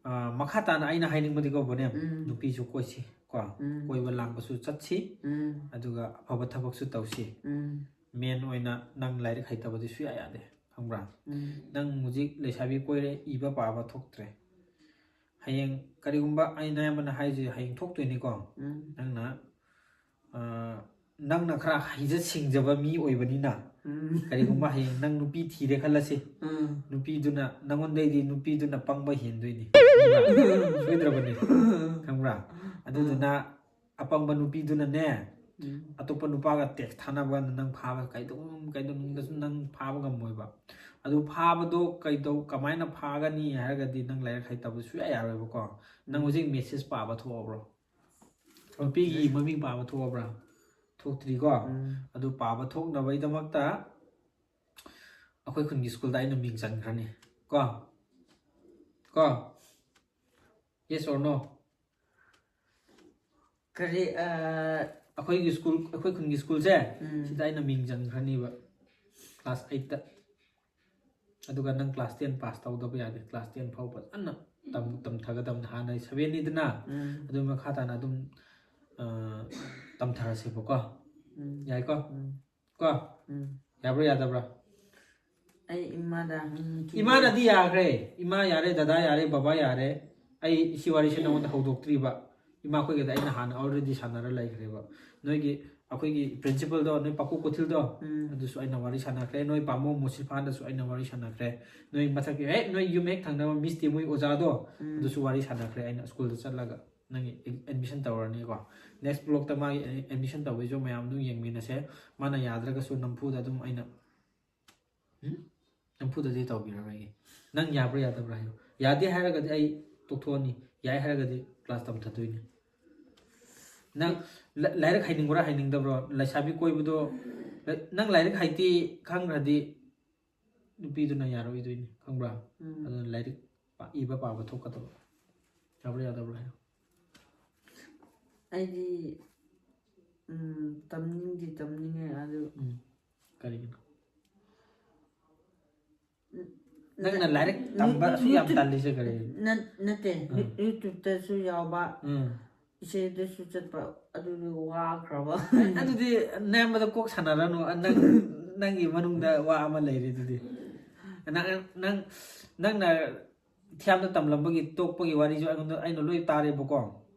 ꯑ, ꯃꯈꯥ ꯇꯥꯅ ꯑꯩꯅ ꯍꯥꯏꯅꯤꯡꯕꯗꯤꯀꯣ, ꯕꯣꯅꯦꯝ, ꯎꯝ꯫ ꯅꯨꯄꯤꯁꯨ ꯀꯣꯏꯁꯤ ꯀꯣ, ꯎꯝ꯫ ꯀꯣꯏꯕ ꯂꯥꯡꯕꯁꯨ ꯆꯠꯁꯤ, ꯎꯝ꯫ ꯑꯗꯨꯒ ꯑꯐꯕ ꯊꯕꯛꯁꯨ ꯇꯧꯁꯤ꯫ ꯎꯝ꯫ ꯃꯦꯟ ꯑꯣꯏꯅ ꯅꯪ ꯂꯥꯏꯔꯤꯛ ꯍꯩꯇꯕꯗꯤ ꯁꯨꯌꯥ ꯌꯥꯗꯦ, ꯈꯪꯕ꯭ꯔꯥ? ꯎꯝ꯫ ꯅꯪ ꯍꯧꯖꯤꯛ ꯂꯩꯁꯥꯕꯤ ꯀꯣꯏꯔꯦ, ꯏꯕ ꯄꯥꯕ ꯊꯣꯛꯇ꯭ꯔꯦ꯫ ꯍꯌꯦꯡ ꯀꯔꯤꯒꯨꯝꯕ ꯑꯩꯅ ꯑꯌꯥꯝꯕꯅ ꯍꯥꯏꯁꯦ ꯍꯌꯦꯡ ꯊꯣꯛꯇꯣꯏꯅꯤꯀꯣ꯫ ꯎꯝ꯫ ꯅꯪꯅ, ꯑ, ꯅꯪꯅ ꯈꯔ ꯍꯩꯖ ꯁꯤꯡꯖꯕ ꯃꯤ ꯑꯣꯏꯕꯅꯤꯅ, ꯎꯝ꯫ ꯀꯔꯤꯒꯨꯝꯕ ꯍꯌꯦꯡ ꯅꯪ ꯅꯨꯄꯤ ꯊꯤꯔꯦ ꯈꯜꯂꯁꯤ, ꯎꯝ꯫ ꯅꯨꯄꯤꯗꯨꯅ, ꯅꯪꯉꯣꯟꯗꯩꯗꯤ ꯅꯨꯄꯤꯗꯨꯅ ꯄꯪꯕ ꯍꯦꯟꯗꯣꯏꯅꯤ, ꯈꯪꯕ꯭ꯔꯥ? ꯁꯣꯏꯗ꯭ꯔꯕꯅꯤ, ꯈꯪꯕ꯭ꯔꯥ? ꯑꯗꯨꯗꯨꯅ ꯑꯄꯪꯕ ꯅꯨꯄꯤꯗꯨꯅꯅꯦ, ꯎꯝ꯫ ꯑꯇꯣꯞꯄ ꯅꯨꯄꯥꯒ ꯇꯦꯛꯁ ꯊꯥꯅꯕ ꯀꯥꯟꯗ ꯅꯪ ꯐꯥꯕ ꯀꯩꯗꯧ-, ꯀꯩꯗꯧꯅꯨꯡꯗꯁꯨ ꯅꯪ ꯐꯥꯕ ꯉꯝꯃꯣꯏꯕ꯫ ꯑꯗꯨ ꯐꯥꯕꯗꯣ ꯀꯩꯗꯧ-, ꯀꯃꯥꯏꯅ ꯐꯥꯒꯅꯤ ꯍꯥꯏꯔꯒꯗꯤ ꯅꯪ ꯂꯥꯏꯔꯤꯛ ꯍꯩꯇꯕ ꯁꯨꯌꯥ ꯌꯥꯔꯣꯏꯕꯀꯣ꯫ ꯅꯪ ꯎꯝ꯫ ꯍꯧꯖꯤꯛ ꯃꯦꯁꯦꯖ ꯄꯥꯕ ꯊꯣꯛꯑꯕ꯭ꯔꯣ? ꯅꯨꯄꯤꯒꯤ ꯎꯝ꯫ ꯃꯃꯤꯡ ꯄꯥꯕ ꯊꯣꯛꯑꯕ꯭ꯔꯥ? ꯊꯣꯛꯇ꯭ꯔꯤꯀꯣ? ꯎꯝ꯫ ꯑꯗꯨ ꯄꯥꯕ ꯊꯣꯛꯅꯕꯒꯤꯗꯃꯛꯇ ꯑꯩꯈꯣꯏ ꯈꯨꯟꯒꯤ ꯁ꯭ꯀꯨꯜꯗ ꯑꯩꯅ ꯃꯤꯡ ꯆꯟꯈ꯭ꯔꯅꯤ꯫ ꯀꯣ? ꯀꯣ? Yes or no? ꯀꯔꯤ, ꯑ, ꯑꯩꯈꯣꯏꯒꯤ ꯁ꯭ꯀꯨꯜ, ꯑꯩꯈꯣꯏ ꯈꯨꯟꯒꯤ ꯁ꯭ꯀꯨꯜꯁꯦ, ꯎꯝ꯫ ꯁꯤꯗ ꯑꯩꯅ ꯃꯤꯡ ꯆꯟꯈ꯭ꯔꯅꯤꯕ, class eight ꯇ꯫ ꯑꯗꯨꯒ ꯅꯪ class ten pass ꯇꯧꯗꯕ ꯌꯥꯗꯦ, class ten ꯐꯥꯎ ꯐꯖꯅ ꯇꯝ-, ꯇꯝꯊꯒꯗꯕꯅꯤ꯫ ꯍꯥꯟꯅ seven ꯅꯤꯗꯅ, ꯎꯝ꯫ ꯑꯗꯨ ꯃꯈꯥ ꯇꯥꯅ ꯑꯗꯨꯝ, ꯑ, ꯇꯝꯊꯔꯁꯦꯕꯀꯣ꯫ ꯎꯝ꯫ ꯌꯥꯏꯀꯣ? ꯎꯝ꯫ ꯀꯣ? ꯎꯝ꯫ ꯌꯥꯕ꯭ꯔꯥ ꯌꯥꯗꯕ꯭ꯔꯥ? ꯑꯩ ꯏꯃꯥꯗ ꯍꯪꯈꯤꯒꯦ꯫ ꯏꯃꯥꯅꯗꯤ ꯌꯥꯈ꯭ꯔꯦ꯫ ꯏꯃꯥ ꯌꯥꯔꯦ, ꯗꯗꯥ ꯌꯥꯔꯦ, ꯕꯕꯥ ꯌꯥꯔꯦ꯫ ꯑꯩ ꯁꯤ ꯋꯥꯔꯤꯁꯦ ꯅꯉꯣꯟꯗ ꯍꯧꯗꯣꯛꯇ꯭ꯔꯤꯕ꯫ ꯏꯃꯥꯈꯣꯏꯒꯗꯤ ꯑꯩꯅ ꯍꯥꯟꯅ already ꯁꯥꯟꯅꯔ ꯂꯩꯈ꯭ꯔꯦꯕ꯫ ꯅꯣꯏꯒꯤ, ꯑꯩꯈꯣꯏꯒꯤ principalꯗꯣ, ꯅꯣꯏ ꯄꯥꯀꯨ ꯀꯣꯊꯤꯜꯗꯣ, ꯎꯝ꯫ ꯑꯗꯨꯁꯨ ꯑꯩꯅ ꯋꯥꯔꯤ ꯁꯥꯟꯅꯈ꯭ꯔꯦ꯫ ꯅꯣꯏ ꯄꯥꯃꯣ ꯃꯨꯁꯤꯐꯥꯟꯗꯁꯨ ꯑꯩꯅ ꯋꯥꯔꯤ ꯁꯥꯟꯅꯈ꯭ꯔꯦ꯫ ꯅꯣꯏ ꯃꯊꯛꯀꯤ, ꯑꯦ, ꯅꯣꯏ ꯌꯨꯝ ꯍꯦꯛ ꯊꯪꯅꯕ Miss ꯇꯦꯃꯨꯏ ꯑꯣꯖꯥꯗꯣ, ꯎꯝ꯫ ꯑꯗꯨꯁꯨ ꯋꯥꯔꯤ ꯁꯥꯟꯅꯈ꯭ꯔꯦ꯫ ꯑꯩꯅ ꯁ꯭ꯀꯨꯜꯗ ꯆꯠꯂꯒ ꯅꯪꯒꯤ admission ꯇꯧꯔꯅꯤꯀꯣ꯫ Next vlogꯇ ꯃꯥꯒꯤ admission ꯇꯧꯕꯩꯁꯨ ꯃꯌꯥꯝ ꯑꯗꯨꯝ ꯌꯦꯡꯃꯤꯟꯅꯁꯦ꯫ ꯃꯥꯅ ꯌꯥꯗ꯭ꯔꯒꯁꯨ ꯅꯝꯐꯨꯗ ꯑꯗꯨꯝ ꯑꯩꯅ, ꯎꯝ? ꯅꯝꯐꯨꯗꯗꯤ ꯇꯧꯕꯤꯔꯔꯣꯏꯒꯦ꯫ ꯅꯪ ꯌꯥꯕ꯭ꯔꯥ ꯌꯥꯗꯕ꯭ꯔꯥ ꯍꯥꯏꯌꯨ꯫ ꯌꯥꯗꯦ ꯍꯥꯏꯔꯒꯗꯤ ꯑꯩ ꯇꯣꯛꯊꯣꯛꯑꯅꯤ, ꯌꯥꯏ ꯍꯥꯏꯔꯒꯗꯤ class ꯇꯝꯊꯗꯣꯏꯅꯤ꯫ ꯅꯪ ꯂ-, ꯂꯥꯏꯔꯤꯛ ꯍꯩꯅꯤꯡꯕ꯭ꯔꯥ ꯍꯩꯅꯤꯡꯗꯕ꯭ꯔꯣ? ꯂꯩꯁꯥꯕꯤ ꯀꯣꯏꯕꯗꯣ, ꯂ-, ꯅꯪ ꯂꯥꯏꯔꯤꯛ ꯍꯩꯇꯦ ꯈꯪꯈ꯭ꯔꯗꯤ ꯅꯨꯄꯤꯗꯨꯅ ꯌꯥꯔꯣꯏꯗꯣꯏꯅꯤ, ꯈꯪꯕ꯭ꯔꯥ? ꯎꯝ꯫ ꯑꯗꯨꯅ ꯂꯥꯏꯔꯤꯛ ꯄꯥ-, ꯏꯕ ꯄꯥꯕ ꯊꯣꯛꯀꯗꯕ꯫ ꯌꯥꯕ꯭ꯔꯥ ꯌꯥꯗꯕ꯭ꯔꯥ ꯍꯥꯏꯌꯨ꯫ ꯑꯩꯗꯤ ꯎꯝ, ꯇꯝꯅꯤꯡꯗꯤ ꯇꯝꯅꯤꯡꯉꯦ ꯑꯗꯨ ꯎꯝ꯫ ꯀꯔꯤꯒꯤꯅꯣ? ꯅꯪꯅ ꯂꯥꯏꯔꯤꯛ ꯇꯝꯕ ꯑꯁꯨꯛ ꯌꯥꯝ ꯇꯜꯂꯤꯁꯦ ꯀꯔꯤ? ꯅꯠ-, ꯅꯠꯇꯦ꯫ ꯎꯝ꯫ YouTubeꯇꯁꯨ ꯌꯥꯎꯕ, ꯎꯝ꯫ ꯏꯁꯩꯗꯁꯨ ꯆꯠꯄ, ꯑꯗꯨꯗꯤ ꯋꯥꯈ꯭ꯔꯕ꯫ ꯑꯗꯨꯗꯤ ꯅꯌꯥꯝꯕꯗ ꯀꯣꯛ ꯁꯥꯟꯅꯔꯅꯨ꯫ ꯅꯪ, ꯅꯪꯒꯤ ꯃꯅꯨꯡꯗ ꯋꯥ ꯑꯃ ꯂꯩꯔꯤ ꯑꯗꯨꯗꯤ꯫ ꯅꯪ, ꯅꯪ, ꯅꯪꯅ ꯊꯤꯌꯥꯝꯗ ꯇꯝꯂꯝꯕꯒꯤ ꯇꯣꯛꯄꯒꯤ ꯋꯥꯔꯤꯁꯨ ꯑꯩꯉꯣꯟꯗ, ꯑꯩꯅ ꯂꯣꯏ ꯇꯥꯔꯦꯕꯀꯣ꯫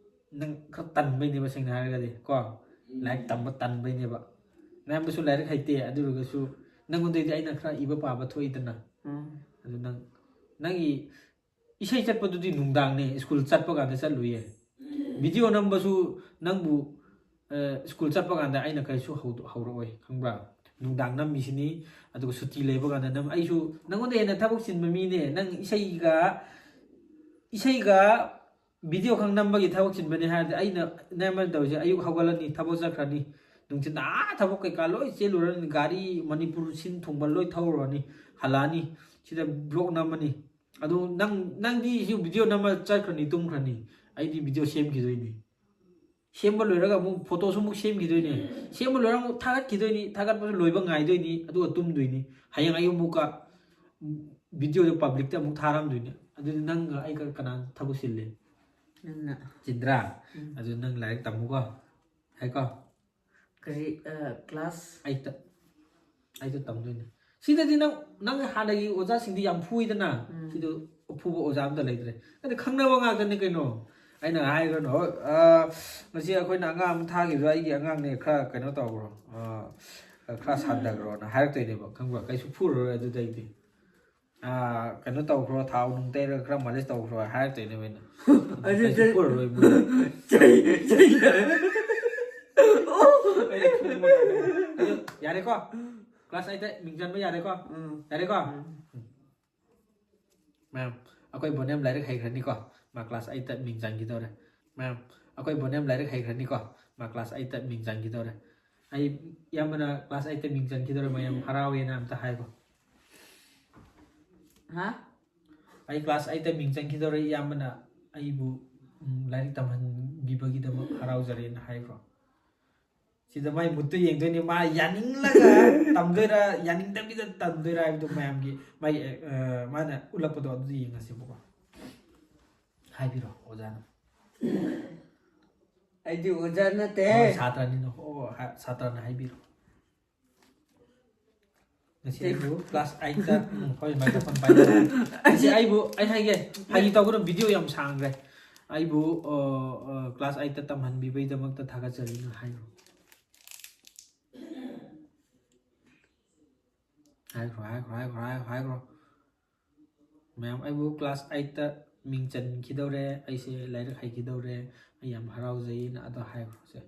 ꯅꯪ ꯈꯔ ꯇꯟꯕꯩꯅꯦꯕ, ꯁꯦꯡꯅ ꯍꯥꯏꯔꯒꯗꯤ ꯀꯣ, ꯂꯥꯏꯔꯤꯛ ꯇꯝꯕ ꯇꯟꯕꯩꯅꯦꯕ꯫ ꯅꯌꯥꯝꯕꯁꯨ ꯂꯥꯏꯔꯤꯛ ꯍꯩꯇꯦ, ꯑꯗꯨ ꯑꯣꯏꯔꯒꯁꯨ ꯅꯪꯉꯣꯟꯗꯩꯗꯤ ꯑꯩꯅ ꯈꯔ ꯏꯕ ꯄꯥꯕ ꯊꯣꯛꯏꯗꯅ꯫ ꯎꯝ꯫ ꯑꯗꯨ ꯅꯪ, ꯅꯪꯒꯤ ꯏꯁꯩ ꯆꯠꯄꯗꯨꯗꯤ ꯅꯨꯡꯗꯥꯡꯅꯦ, ꯁ꯭ꯀꯨꯜ ꯆꯠꯄ ꯀꯥꯟꯗ ꯆꯠꯂꯨꯌꯦ꯫ ꯚꯤꯗꯤꯑꯣ ꯅꯝꯕꯁꯨ ꯅꯪꯕꯨ, ꯑ, ꯁ꯭ꯀꯨꯜ ꯆꯠꯄ ꯀꯥꯟꯗ ꯑꯩꯅ ꯀꯔꯤꯁꯨ ꯍꯧꯗꯣ-, ꯍꯧꯔꯛꯑꯣꯏ, ꯈꯪꯕ꯭ꯔꯥ? ꯅꯨꯡꯗꯥꯡ ꯅꯝꯃꯤꯁꯤꯅꯤ, ꯑꯗꯨꯒ ꯁꯨꯇꯤ ꯂꯩꯕ ꯀꯥꯟꯗ ꯅꯝ-, ꯑꯩꯁꯨ ꯅꯪꯉꯣꯟꯗ ꯍꯦꯟꯅ ꯊꯕꯛ ꯆꯤꯟꯕ ꯃꯤꯅꯦ꯫ ꯅꯪ ꯏꯁꯩꯒ, ꯏꯁꯩꯒ ꯚꯤꯗꯤꯑꯣ ꯈꯛ ꯅꯝꯕꯒꯤ ꯊꯕꯛ ꯆꯤꯟꯕꯅꯦ ꯍꯥꯏꯔꯗꯤ ꯑꯩꯅ, ꯅꯌꯥꯝꯕꯅ ꯇꯧꯔꯤꯁꯦ, ꯑꯌꯨꯛ ꯍꯧꯒꯠꯂꯅꯤ, ꯊꯕꯛ ꯆꯠꯈ꯭ꯔꯅꯤ, ꯅꯨꯡꯊꯤꯟꯗ ꯑꯥ ꯊꯕꯛ ꯀꯩꯀꯥ ꯂꯣꯏ ꯆꯦꯜꯂꯨꯔꯅꯤ, ꯒꯥꯔꯤ ꯃꯅꯤꯄꯨꯔ ꯁꯤꯟ ꯊꯨꯡꯕ ꯂꯣꯏ ꯊꯧꯔꯨꯔꯅꯤ, ꯍꯜꯂꯛꯑꯅꯤ, ꯁꯤꯗ vlog ꯅꯝꯃꯅꯤ꯫ ꯑꯗꯨ ꯅꯪ, ꯅꯪꯗꯤ ꯁꯤ ꯚꯤꯗꯤꯑꯣ ꯅꯝꯃ ꯆꯠꯈ꯭ꯔꯅꯤ, ꯇꯨꯝꯈ꯭ꯔꯅꯤ, ꯑꯩꯗꯤ ꯚꯤꯗꯤꯑꯣ ꯁꯦꯝꯈꯤꯗꯣꯏꯅꯤ꯫ ꯁꯦꯝꯕ ꯂꯣꯏꯔꯒ ꯑꯃꯨꯛ ꯐꯣꯇꯣꯁꯨ ꯑꯃꯨꯛ ꯁꯦꯝꯈꯤꯗꯣꯏꯅꯤ꯫ ꯁꯦꯝꯕ ꯂꯣꯏꯔꯒ ꯑꯃꯨꯛ ꯊꯥꯒꯠꯈꯤꯗꯣꯏꯅꯤ, ꯊꯥꯒꯠꯄꯁꯨ ꯂꯣꯏꯕ ꯉꯥꯏꯗꯣꯏꯅꯤ, ꯑꯗꯨꯒ ꯇꯨꯝꯗꯣꯏꯅꯤ꯫ ꯍꯌꯦꯡ ꯑꯌꯨꯛ ꯑꯃꯨꯛꯀ ꯚꯤꯗꯤꯑꯣꯗꯣ ꯄꯕ꯭ꯂꯤꯛꯇ ꯑꯃꯨꯛ ꯊꯥꯔꯝꯗꯣꯏꯅꯤ꯫ ꯑꯗꯨꯗꯤ ꯅꯪꯒ ꯑꯩꯒ ꯀꯅꯥ ꯊꯕꯛ ꯆꯤꯜꯂꯤ? ꯅꯪꯅ꯫ ꯆꯤꯟꯗ꯭ꯔꯥ? ꯎꯝ꯫ ꯑꯗꯨ ꯅꯪ ꯂꯥꯏꯔꯤꯛ ꯇꯝꯃꯨꯀꯣ꯫ ꯍꯥꯏꯀꯣ? ꯀꯔꯤ, ꯑ, class? ꯑꯩꯠꯇ꯫ ꯑꯩꯠꯇ ꯇꯝꯗꯣꯏꯅꯦ꯫ ꯁꯤꯗꯗꯤ ꯅꯪ, ꯅꯪ ꯍꯥꯟꯅꯒꯤ ꯑꯣꯖꯥꯁꯤꯡꯗꯤ ꯌꯥꯝ ꯐꯨꯏꯗꯅ, ꯎꯝ꯫ ꯁꯤꯗ ꯐꯨꯕ ꯑꯣꯖꯥ ꯑꯝꯇ ꯂꯩꯇ꯭ꯔꯦ꯫ ꯑꯗꯨꯗꯤ ꯈꯪꯅꯕ ꯉꯥꯛꯇꯅꯤ ꯀꯩꯅꯣ꯫ ꯑꯩꯅ ꯍꯥꯏꯈ꯭ꯔꯅꯣ, ꯍꯣꯏ, ꯑ, ꯉꯁꯤ ꯑꯩꯈꯣꯏꯅ ꯑꯉꯥꯡ ꯑꯃ ꯊꯥꯈꯤꯕꯗꯣ ꯑꯩꯒꯤ ꯑꯉꯥꯡꯅꯦ, ꯈꯔ ꯀꯩꯅꯣ ꯇꯧꯈ꯭ꯔꯣ, ꯑ, ꯈꯔ ꯁꯥꯟꯊꯈ꯭ꯔꯣꯅ ꯍꯥꯏꯔꯛꯇꯣꯏꯅꯦꯕ, ꯈꯪꯕ꯭ꯔꯥ? ꯀꯩꯁꯨ ꯐꯨꯔꯔꯣꯏ ꯑꯗꯨꯗꯩꯗꯤ꯫ "ꯑ, ꯀꯩꯅꯣ ꯇꯧꯈ꯭ꯔꯣ, ꯊꯥꯎ ꯅꯨꯡ ꯇꯩꯔꯒ ꯈꯔ ꯃꯥꯂꯤꯁ ꯇꯧꯈ꯭ꯔꯣ" ꯍꯥꯏꯔꯛꯇꯣꯏꯅꯦꯕ ꯑꯩꯅ꯫ ꯑꯗꯨ ꯀꯩꯁꯨ ꯇꯩ-, ꯐꯨꯔꯔꯣꯏ ꯃꯣꯏ꯫ ꯆꯩ, ꯆꯩ꯫ ꯑꯩꯅ ꯐꯨꯕ ꯉꯥꯛꯇꯅꯦ꯫ ꯑꯗꯨ ꯌꯥꯔꯦꯀꯣ? ꯀ꯭ꯂꯥꯁ ꯑꯩꯠꯇ ꯃꯤꯡ ꯆꯟꯕ ꯌꯥꯔꯦꯀꯣ? ꯎꯝ꯫ ꯌꯥꯔꯦꯀꯣ? ꯎꯝ꯫ ꯎꯝ꯫ ꯃꯌꯥꯝ, ꯑꯩꯈꯣꯏ ꯕꯣꯅꯦꯝ ꯂꯥꯏꯔꯤꯛ ꯍꯩꯈ꯭ꯔꯅꯤꯀꯣ, ꯃꯥ ꯀ꯭ꯂꯥꯁ ꯑꯩꯠꯇ ꯃꯤꯡ ꯆꯟꯈꯤꯗꯧꯔꯦ꯫ ꯃꯌꯥꯝ, ꯑꯩꯈꯣꯏ ꯕꯣꯅꯦꯝ ꯂꯥꯏꯔꯤꯛ ꯍꯩꯈ꯭ꯔꯅꯤꯀꯣ, ꯃꯥ ꯀ꯭ꯂꯥꯁ ꯑꯩꯠꯇ ꯃꯤꯡ ꯆꯟꯈꯤꯗꯧꯔꯦ꯫ ꯑꯩ, ꯏꯌꯥꯝꯕꯅ ꯀ꯭ꯂꯥꯁ ꯑꯩꯠꯇ ꯃꯤꯡ ꯆꯟꯈꯤꯗꯧꯔꯦ, ꯃꯌꯥꯝ ꯍꯔꯥꯎꯋꯦꯅ ꯑꯝꯇ ꯍꯥꯏꯈꯣ꯫ ꯍꯥ? "ꯑꯩ ꯀ꯭ꯂꯥꯁ ꯑꯩꯠꯇ ꯃꯤꯡ ꯆꯟꯈꯤꯗꯧꯔꯦ, ꯏꯌꯥꯝꯕꯅ ꯑꯩꯕꯨ, ꯎꯝ, ꯂꯥꯏꯔꯤꯛ ꯇꯝꯍꯟꯕꯤꯕꯒꯤꯗꯃꯛ ꯍꯔꯥꯎꯖꯔꯦꯅ" ꯍꯥꯏꯈ꯭ꯔꯣ꯫ ꯁꯤꯗ ꯃꯥꯏ ꯃꯨꯠꯇꯨ ꯌꯦꯡꯗꯣꯏꯅꯤ, ꯃꯥ ꯌꯥꯅꯤꯡꯂꯒ ꯇꯝꯗꯣꯏꯔꯥ, ꯌꯥꯅꯤꯡꯗꯕꯤꯗ ꯇꯝꯗꯣꯏꯔꯥ ꯍꯥꯏꯕꯗꯣ ꯃꯌꯥꯝꯒꯤ, ꯃꯥꯒꯤ, ꯑ, ꯃꯥꯅ ꯎꯠꯂꯛꯄꯗꯣ ꯑꯗꯨ ꯌꯦꯡꯉꯁꯦꯕꯀꯣ꯫ ꯍꯥꯏꯕꯤꯔꯣ, ꯑꯣꯖꯥꯅ꯫ ꯑꯩꯗꯤ ꯑꯣꯖꯥ ꯅꯠꯇꯦ꯫ ꯍꯣꯏ, ꯁꯥꯇ꯭ꯔꯅꯤꯅ, ꯍꯣ, ꯍꯥ-, ꯁꯥꯇ꯭ꯔꯅ ꯍꯥꯏꯕꯤꯔꯣ꯫ ꯉꯁꯤ ꯑꯩꯕꯨ ꯀ꯭ꯂꯥꯁ ꯑꯩꯠꯇ, ꯎꯝ, ꯍꯣꯏ, ꯃꯥꯏꯀ꯭ꯔꯣꯐꯣꯟ ꯄꯥꯏꯔꯣ꯫ ꯉꯁꯤ ꯑꯩꯕꯨ, ꯑꯩ ꯍꯥꯏꯒꯦ, ꯐꯥꯒꯤ ꯇꯧꯒꯅꯨ, ꯚꯤꯗꯤꯑꯣ ꯌꯥꯝ ꯁꯥꯡꯈ꯭ꯔꯦ꯫ "ꯑꯩꯕꯨ, ꯑ, ꯑ, ꯀ꯭ꯂꯥꯁ ꯑꯩꯠꯇ ꯇꯝꯍꯟꯕꯤꯕꯒꯤꯗꯃꯛꯇ ꯊꯥꯒꯠꯆꯔꯤꯅ" ꯍꯥꯏꯈ꯭ꯔꯣ꯫ ꯍꯥꯏꯈ꯭ꯔꯣ, ꯍꯥꯏꯈ꯭ꯔꯣ, ꯍꯥꯏꯈ꯭ꯔꯣ, ꯍꯥꯏꯈ꯭ꯔꯣ, ꯍꯥꯏꯈ꯭ꯔꯣ꯫ ꯃꯌꯥꯝ, "ꯑꯩꯕꯨ ꯀ꯭ꯂꯥꯁ ꯑꯩꯠꯇ ꯃꯤꯡ ꯆꯟꯈꯤꯗꯧꯔꯦ, ꯑꯩꯁꯦ ꯂꯥꯏꯔꯤꯛ ꯍꯩꯈꯤꯗꯧꯔꯦ, ꯑꯩ ꯌꯥꯝ ꯍꯔꯥꯎꯖꯩꯅ" ꯑꯗꯣ ꯍꯥꯏꯈ꯭ꯔꯣ ꯁꯦ꯫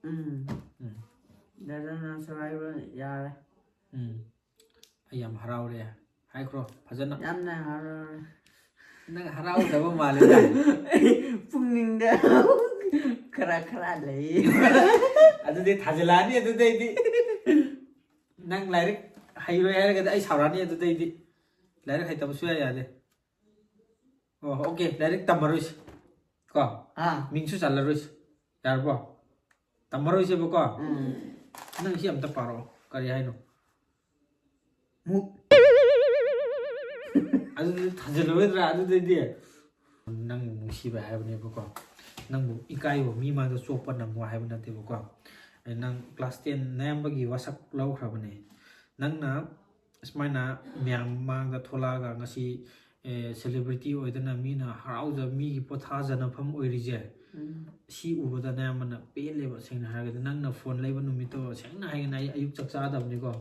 ꯎꯝ꯫ ꯎꯝ꯫ ꯗꯥꯗꯥ ꯅꯪꯁꯨ ꯍꯥꯏꯔꯣ, ꯌꯥꯔꯦ꯫ ꯎꯝ꯫ "ꯑꯩ ꯌꯥꯝ ꯍꯔꯥꯎꯔꯦ" ꯍꯥꯏꯈ꯭ꯔꯣ ꯐꯖꯅ꯫ ꯌꯥꯝꯅ ꯍꯔꯥꯎꯔꯦ꯫ ꯅꯪ ꯍꯔꯥꯎꯗꯕ ꯃꯥꯜꯂꯦꯗ꯫ ꯑꯩ ꯄꯨꯛꯅꯤꯡꯗ ꯈꯔ ꯈꯔ ꯂꯩ꯫ ꯑꯗꯨꯗꯤ ꯊꯥꯖꯤꯜꯂꯛꯑꯅꯤ ꯑꯗꯨꯗꯩꯗꯤ꯫ ꯅꯪ ꯂꯥꯏꯔꯤꯛ ꯍꯩꯔꯣꯏ ꯍꯥꯏꯔꯒꯗꯤ ꯑꯩ ꯁꯥꯎꯔꯛꯑꯅꯤ ꯑꯗꯨꯗꯩꯗꯤ꯫ ꯂꯥꯏꯔꯤꯛ ꯍꯩꯇꯕ ꯁꯨꯡꯌꯥ ꯌꯥꯗꯦ꯫ ꯑꯣ, ꯑꯣꯀꯦ, ꯂꯥꯏꯔꯤꯛ ꯇꯝꯃꯔꯣꯏꯁꯤ꯫ ꯀꯣ? ꯑꯥ꯫ ꯃꯤꯡꯁꯨ ꯆꯜꯂꯔꯣꯏꯁꯤ꯫ ꯌꯥꯔꯕꯣ? ꯇꯝꯃꯔꯣꯏꯁꯦꯕꯀꯣ? ꯎꯝ꯫ ꯅꯪ ꯁꯤ ꯑꯝꯇ ꯄꯥꯔꯛꯑꯣ꯫ ꯀꯔꯤ ꯍꯥꯏꯅꯣ? ꯃꯨꯛ꯫ ꯑꯗꯨꯗꯤ ꯊꯥꯖꯤꯜꯂꯔꯣꯏꯗ꯭ꯔꯥ ꯑꯗꯨꯗꯩꯗꯤ? ꯅꯪ ꯅꯨꯡꯁꯤꯕ ꯍꯥꯏꯕꯅꯦꯕꯀꯣ꯫ ꯅꯪꯕꯨ ꯏꯀꯥꯏꯕ ꯃꯤ ꯃꯥꯡꯗ ꯆꯣꯞꯄ ꯅꯪꯉꯣ ꯍꯥꯏꯕ ꯅꯠꯇꯦꯕꯀꯣ꯫ ꯅꯪ class ten ꯅꯌꯥꯝꯕꯒꯤ ꯋꯥꯁꯛ ꯂꯧꯈ꯭ꯔꯕꯅꯦ꯫ ꯅꯪꯅ ꯁꯨꯃꯥꯏꯅ ꯃꯌꯥꯝ ꯃꯥꯡꯗ ꯊꯣꯛꯂꯛꯑꯒ ꯉꯁꯤ, ꯑꯦ, celebrity ꯑꯣꯏꯗꯅ ꯃꯤꯅ ꯍꯔꯥꯎꯖ-, ꯃꯤꯒꯤ ꯄꯣꯊꯥꯖꯅꯐꯝ ꯑꯣꯏꯔꯤꯁꯦ, ꯎꯝ꯫ ꯁꯤ ꯎꯕꯗ ꯅꯌꯥꯝꯕꯅ ꯄꯦꯜꯂꯦꯕ꯫ ꯁꯦꯡꯅ ꯍꯥꯏꯔꯒꯗꯤ ꯅꯪꯅ phone ꯂꯩꯕ ꯅꯨꯃꯤꯠꯇꯣ, ꯁꯦꯡꯅ ꯍꯥꯏꯒꯅ ꯑꯩ ꯑꯌꯨꯛ ꯆꯥꯛ ꯆꯥꯗꯕꯅꯤꯀꯣ꯫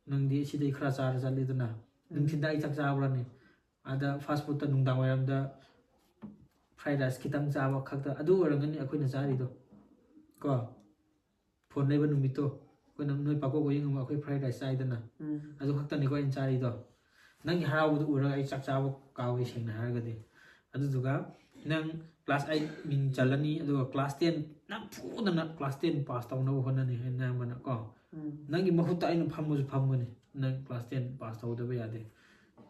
ꯅꯪꯗꯤ ꯁꯤꯗꯩ ꯈꯔ ꯆꯥꯔ ꯆꯠꯂꯤꯗꯅ꯫ ꯅꯨꯡꯊꯤꯟꯗ ꯑꯩ ꯆꯥꯛ ꯆꯥꯕ꯭ꯔꯅꯦ? ꯑꯗ fast foodꯇ ꯅꯨꯡꯗꯥꯡ ꯋꯥꯏꯔꯝꯗ fried rice ꯈꯤꯇꯪ ꯆꯥꯕ ꯈꯛꯇ ꯑꯗꯨ ꯑꯣꯏꯔꯝꯒꯅꯤ ꯑꯩꯈꯣꯏꯅ ꯆꯥꯔꯤꯗꯣ꯫ ꯀꯣ? Phone ꯂꯩꯕ ꯅꯨꯃꯤꯠꯇꯣ ꯑꯩꯈꯣꯏꯅ ꯅꯣꯏ ꯄꯥꯀꯣꯛ ꯌꯦꯡꯉꯨꯕ ꯑꯩꯈꯣꯏ fried rice ꯆꯥꯏꯗꯅ꯫ ꯎꯝ꯫ ꯑꯗꯨ ꯈꯛꯇꯅꯤꯀꯣ ꯑꯩꯅ ꯆꯥꯔꯤꯗꯣ꯫ ꯅꯪꯒꯤ ꯍꯔꯥꯎꯕꯗꯨ ꯎꯔꯒ ꯑꯩ ꯆꯥꯛ ꯆꯥꯕ ꯀꯥꯎꯏ, ꯁꯦꯡꯅ ꯍꯥꯏꯔꯒꯗꯤ꯫ ꯑꯗꯨꯗꯨꯒ ꯅꯪ class eight ꯃꯤꯡ ꯆꯜꯂꯅꯤ, ꯑꯗꯨꯒ class ten ꯅꯝꯐꯨꯗꯅ class ten pass ꯇꯧꯅꯕ ꯍꯣꯠꯅꯅꯤ ꯍꯥꯏꯅ ꯑꯌꯥꯝꯕꯅ ꯀꯣ꯫ ꯎꯝ꯫ ꯅꯪꯒꯤ ꯃꯍꯨꯠꯇ ꯑꯩꯅ ꯐꯝꯕꯁꯨ ꯐꯝꯒꯅꯤ, ꯅꯪ class ten pass ꯇꯧꯗꯕ ꯌꯥꯗꯦ,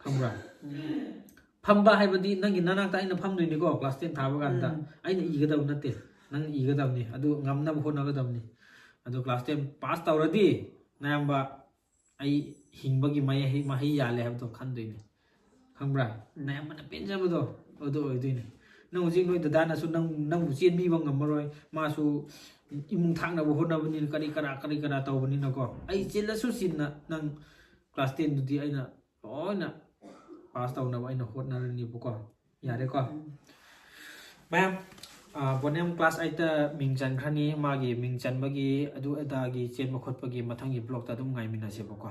ꯈꯪꯕ꯭ꯔꯥ? ꯎꯝ꯫ ꯐꯝꯕ ꯍꯥꯏꯕꯗꯤ ꯅꯪꯒꯤ ꯅꯅꯥꯛꯇ ꯑꯩꯅ ꯐꯝꯗꯣꯏꯅꯤꯀꯣ, class ten ꯊꯥꯕ ꯀꯥꯟꯗ꯫ ꯎꯝ꯫ ꯑꯩꯅ ꯏꯒꯗꯕ ꯅꯠꯇꯦ, ꯅꯪ ꯏꯒꯗꯕꯅꯤ꯫ ꯑꯗꯨ ꯉꯝꯅꯕ ꯍꯣꯠꯅꯒꯗꯕꯅꯤ꯫ ꯑꯗꯨ class ten pass ꯇꯧꯔꯗꯤ ꯅꯌꯥꯝꯕ ꯑꯩ ꯍꯤꯡꯕꯒꯤ ꯃꯍꯩ, ꯃꯍꯩ ꯌꯥꯜꯂꯦ ꯍꯥꯏꯕꯗꯣ ꯈꯟꯗꯣꯏꯅꯦ, ꯈꯪꯕ꯭ꯔꯥ? ꯎꯝ꯫ ꯅꯌꯥꯝꯕꯅ ꯄꯦꯟꯖꯕꯗꯣ ꯑꯗꯨ ꯑꯣꯏꯗꯣꯏꯅꯦ꯫ ꯅꯪ ꯍꯧꯖꯤꯛ ꯅꯣꯏ ꯗꯗꯥꯅꯁꯨ ꯅꯪ, ꯅꯪꯕꯨ ꯆꯦꯟꯕꯤꯕ ꯉꯝꯃꯔꯣꯏ, ꯃꯥꯁꯨ ꯏꯃꯨꯡ ꯊꯥꯛꯅꯕ ꯍꯣꯠꯅꯕꯅꯤꯅ ꯀꯔꯤ ꯀꯔꯥ, ꯀꯔꯤ ꯀꯔꯥ ꯇꯧꯕꯅꯤꯅꯀꯣ꯫ ꯑꯩ ꯆꯤꯜꯂꯁꯨ ꯆꯤꯟꯅ ꯅꯪ class tenꯗꯨꯗꯤ ꯑꯩꯅ ꯂꯣꯏꯅ pass ꯇꯧꯅꯕ ꯑꯩꯅ ꯍꯣꯠꯅꯔꯅꯤꯕꯀꯣ꯫ ꯌꯥꯔꯦꯀꯣ? ꯎꯝ꯫ ꯃꯌꯥꯝ, ꯑ, ꯕꯣꯅꯦꯝ class eightꯇ ꯃꯤꯡ ꯆꯟꯈ꯭ꯔꯅꯤ꯫ ꯃꯥꯒꯤ ꯃꯤꯡ ꯆꯟꯕꯒꯤ ꯑꯗꯨ ꯑꯗꯥꯒꯤ ꯆꯦꯟꯕ ꯈꯣꯠꯄꯒꯤ ꯃꯊꯪꯒꯤ vlogꯇ ꯑꯗꯨꯝ ꯉꯥꯏꯃꯤꯟꯅꯁꯦꯕꯀꯣ꯫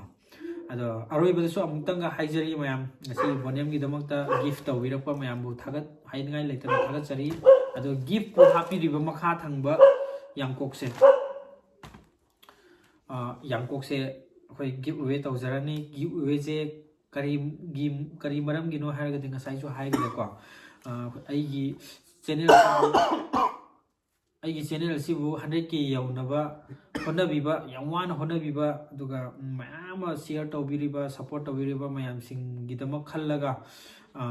ꯑꯗꯣ ꯑꯔꯣꯏꯕꯗꯁꯨ ꯑꯃꯨꯛꯇꯪꯒ ꯍꯥꯏꯖꯔꯤ ꯃꯌꯥꯝ, ꯉꯁꯤ ꯕꯣꯅꯦꯝꯒꯤꯗꯃꯛꯇ gift ꯇꯧꯕꯤꯔꯛꯄ ꯃꯌꯥꯝꯕꯨ ꯊꯥꯒꯠ-, ꯍꯥꯏꯅꯤꯡꯉꯥꯏ ꯂꯩꯇꯅ ꯊꯥꯒꯠꯆꯔꯤ꯫ ꯑꯗꯣ giftꯄꯨ ꯍꯥꯞꯄꯤꯔꯤꯕ ꯃꯈꯥ ꯊꯪꯕ ꯌꯥꯡꯀꯣꯛꯁꯦ, ꯑ, ꯌꯥꯡꯀꯣꯛꯁꯦ ꯑꯩꯈꯣꯏ give away ꯇꯧꯖꯔꯅꯤ꯫ Give awayꯁꯦ ꯀꯔꯤꯒꯤ, ꯀꯔꯤ ꯃꯔꯝꯒꯤꯅꯣ ꯍꯥꯏꯔꯒꯗꯤ ꯉꯁꯥꯏꯁꯨ ꯍꯥꯏꯈ꯭ꯔꯦꯀꯣ꯫ ꯑ, ꯑꯩꯒꯤ channel ꯑꯩꯒꯤ channel ꯑꯁꯤꯕꯨ hundred K ꯌꯧꯅꯕ ꯍꯣꯠꯅꯕꯤꯕ, ꯌꯥꯝ ꯋꯥꯅ ꯍꯣꯠꯅꯕꯤꯕ, ꯑꯗꯨꯒ ꯃꯌꯥꯝ ꯑꯃ share ꯇꯧꯕꯤꯔꯤꯕ, support ꯇꯧꯕꯤꯔꯤꯕ ꯃꯌꯥꯝꯁꯤꯡꯒꯤꯗꯃꯛ ꯈꯜꯂꯒ, ꯑ,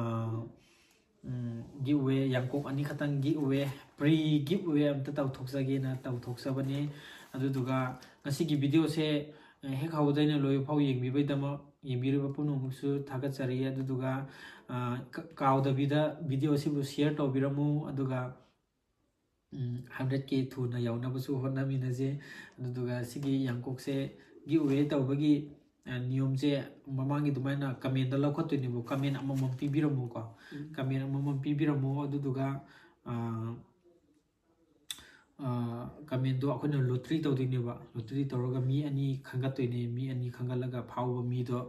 ꯎꯝ, give away, ꯌꯥꯡꯀꯣꯛ ꯑꯅꯤꯈꯛꯇꯪ give away, pre give away ꯑꯝꯇ ꯇꯧꯊꯣꯛꯆꯒꯦꯅ ꯇꯧꯊꯣꯛꯆꯕꯅꯤ꯫ ꯑꯗꯨꯗꯨꯒ ꯉꯁꯤꯒꯤ videoꯁꯦ ꯍꯦꯛ ꯍꯧꯕꯗꯩꯅ ꯂꯣꯏꯕ ꯐꯥꯎ ꯌꯦꯡꯕꯤꯕꯩꯗꯃꯛ, ꯌꯦꯡꯕꯤꯔꯤꯕ ꯄꯨꯝꯅꯃꯛꯁꯨ ꯊꯥꯒꯠꯆꯔꯤ꯫ ꯑꯗꯨꯗꯨꯒ, ꯑ, ꯀ-, ꯀꯥꯎꯗꯕꯤꯗ video ꯑꯁꯤꯕꯨ share ꯇꯧꯕꯤꯔꯝꯃꯨ꯫ ꯑꯗꯨꯒ ꯎꯝ, ꯍꯟꯗ꯭ꯔꯦꯠ ꯀꯦ ꯊꯨꯅ ꯌꯧꯅꯕꯁꯨ ꯍꯣꯠꯅꯃꯤꯟꯅꯁꯦ꯫ ꯑꯗꯨꯗꯨꯒ ꯁꯤꯒꯤ ꯌꯥꯡꯀꯣꯛꯁꯦ ꯒꯤꯐ ꯑꯋꯦ ꯇꯧꯕꯒꯤ, ꯑ, ꯅꯤꯌꯣꯝꯁꯦ ꯃꯃꯥꯡꯒꯤ ꯑꯗꯨꯃꯥꯏꯅ ꯀꯃꯦꯟꯗ ꯂꯧꯈꯠꯇꯣꯏꯅꯦꯕ, ꯀꯃꯦꯟ ꯑꯃꯃꯝ ꯄꯤꯕꯤꯔꯝꯃꯣꯀꯣ꯫ ꯎꯝ. ꯀꯃꯦꯟ ꯑꯃꯃꯝ ꯄꯤꯕꯤꯔꯝꯃꯣ꯫ ꯑꯗꯨꯗꯨꯒ, ꯑ, ꯑ, ꯀꯃꯦꯟꯗꯣ ꯑꯩꯈꯣꯏꯅ ꯂꯣꯇ꯭ꯔꯤ ꯇꯧꯗꯣꯏꯅꯦꯕ꯫ ꯂꯣꯇ꯭ꯔꯤ ꯇꯧꯔꯒ ꯃꯤ ꯑꯅꯤ ꯈꯟꯒꯠꯇꯣꯏꯅꯦ꯫ ꯃꯤ ꯑꯅꯤ ꯈꯟꯒꯠꯂꯒ ꯐꯥꯎꯕ ꯃꯤꯗꯣ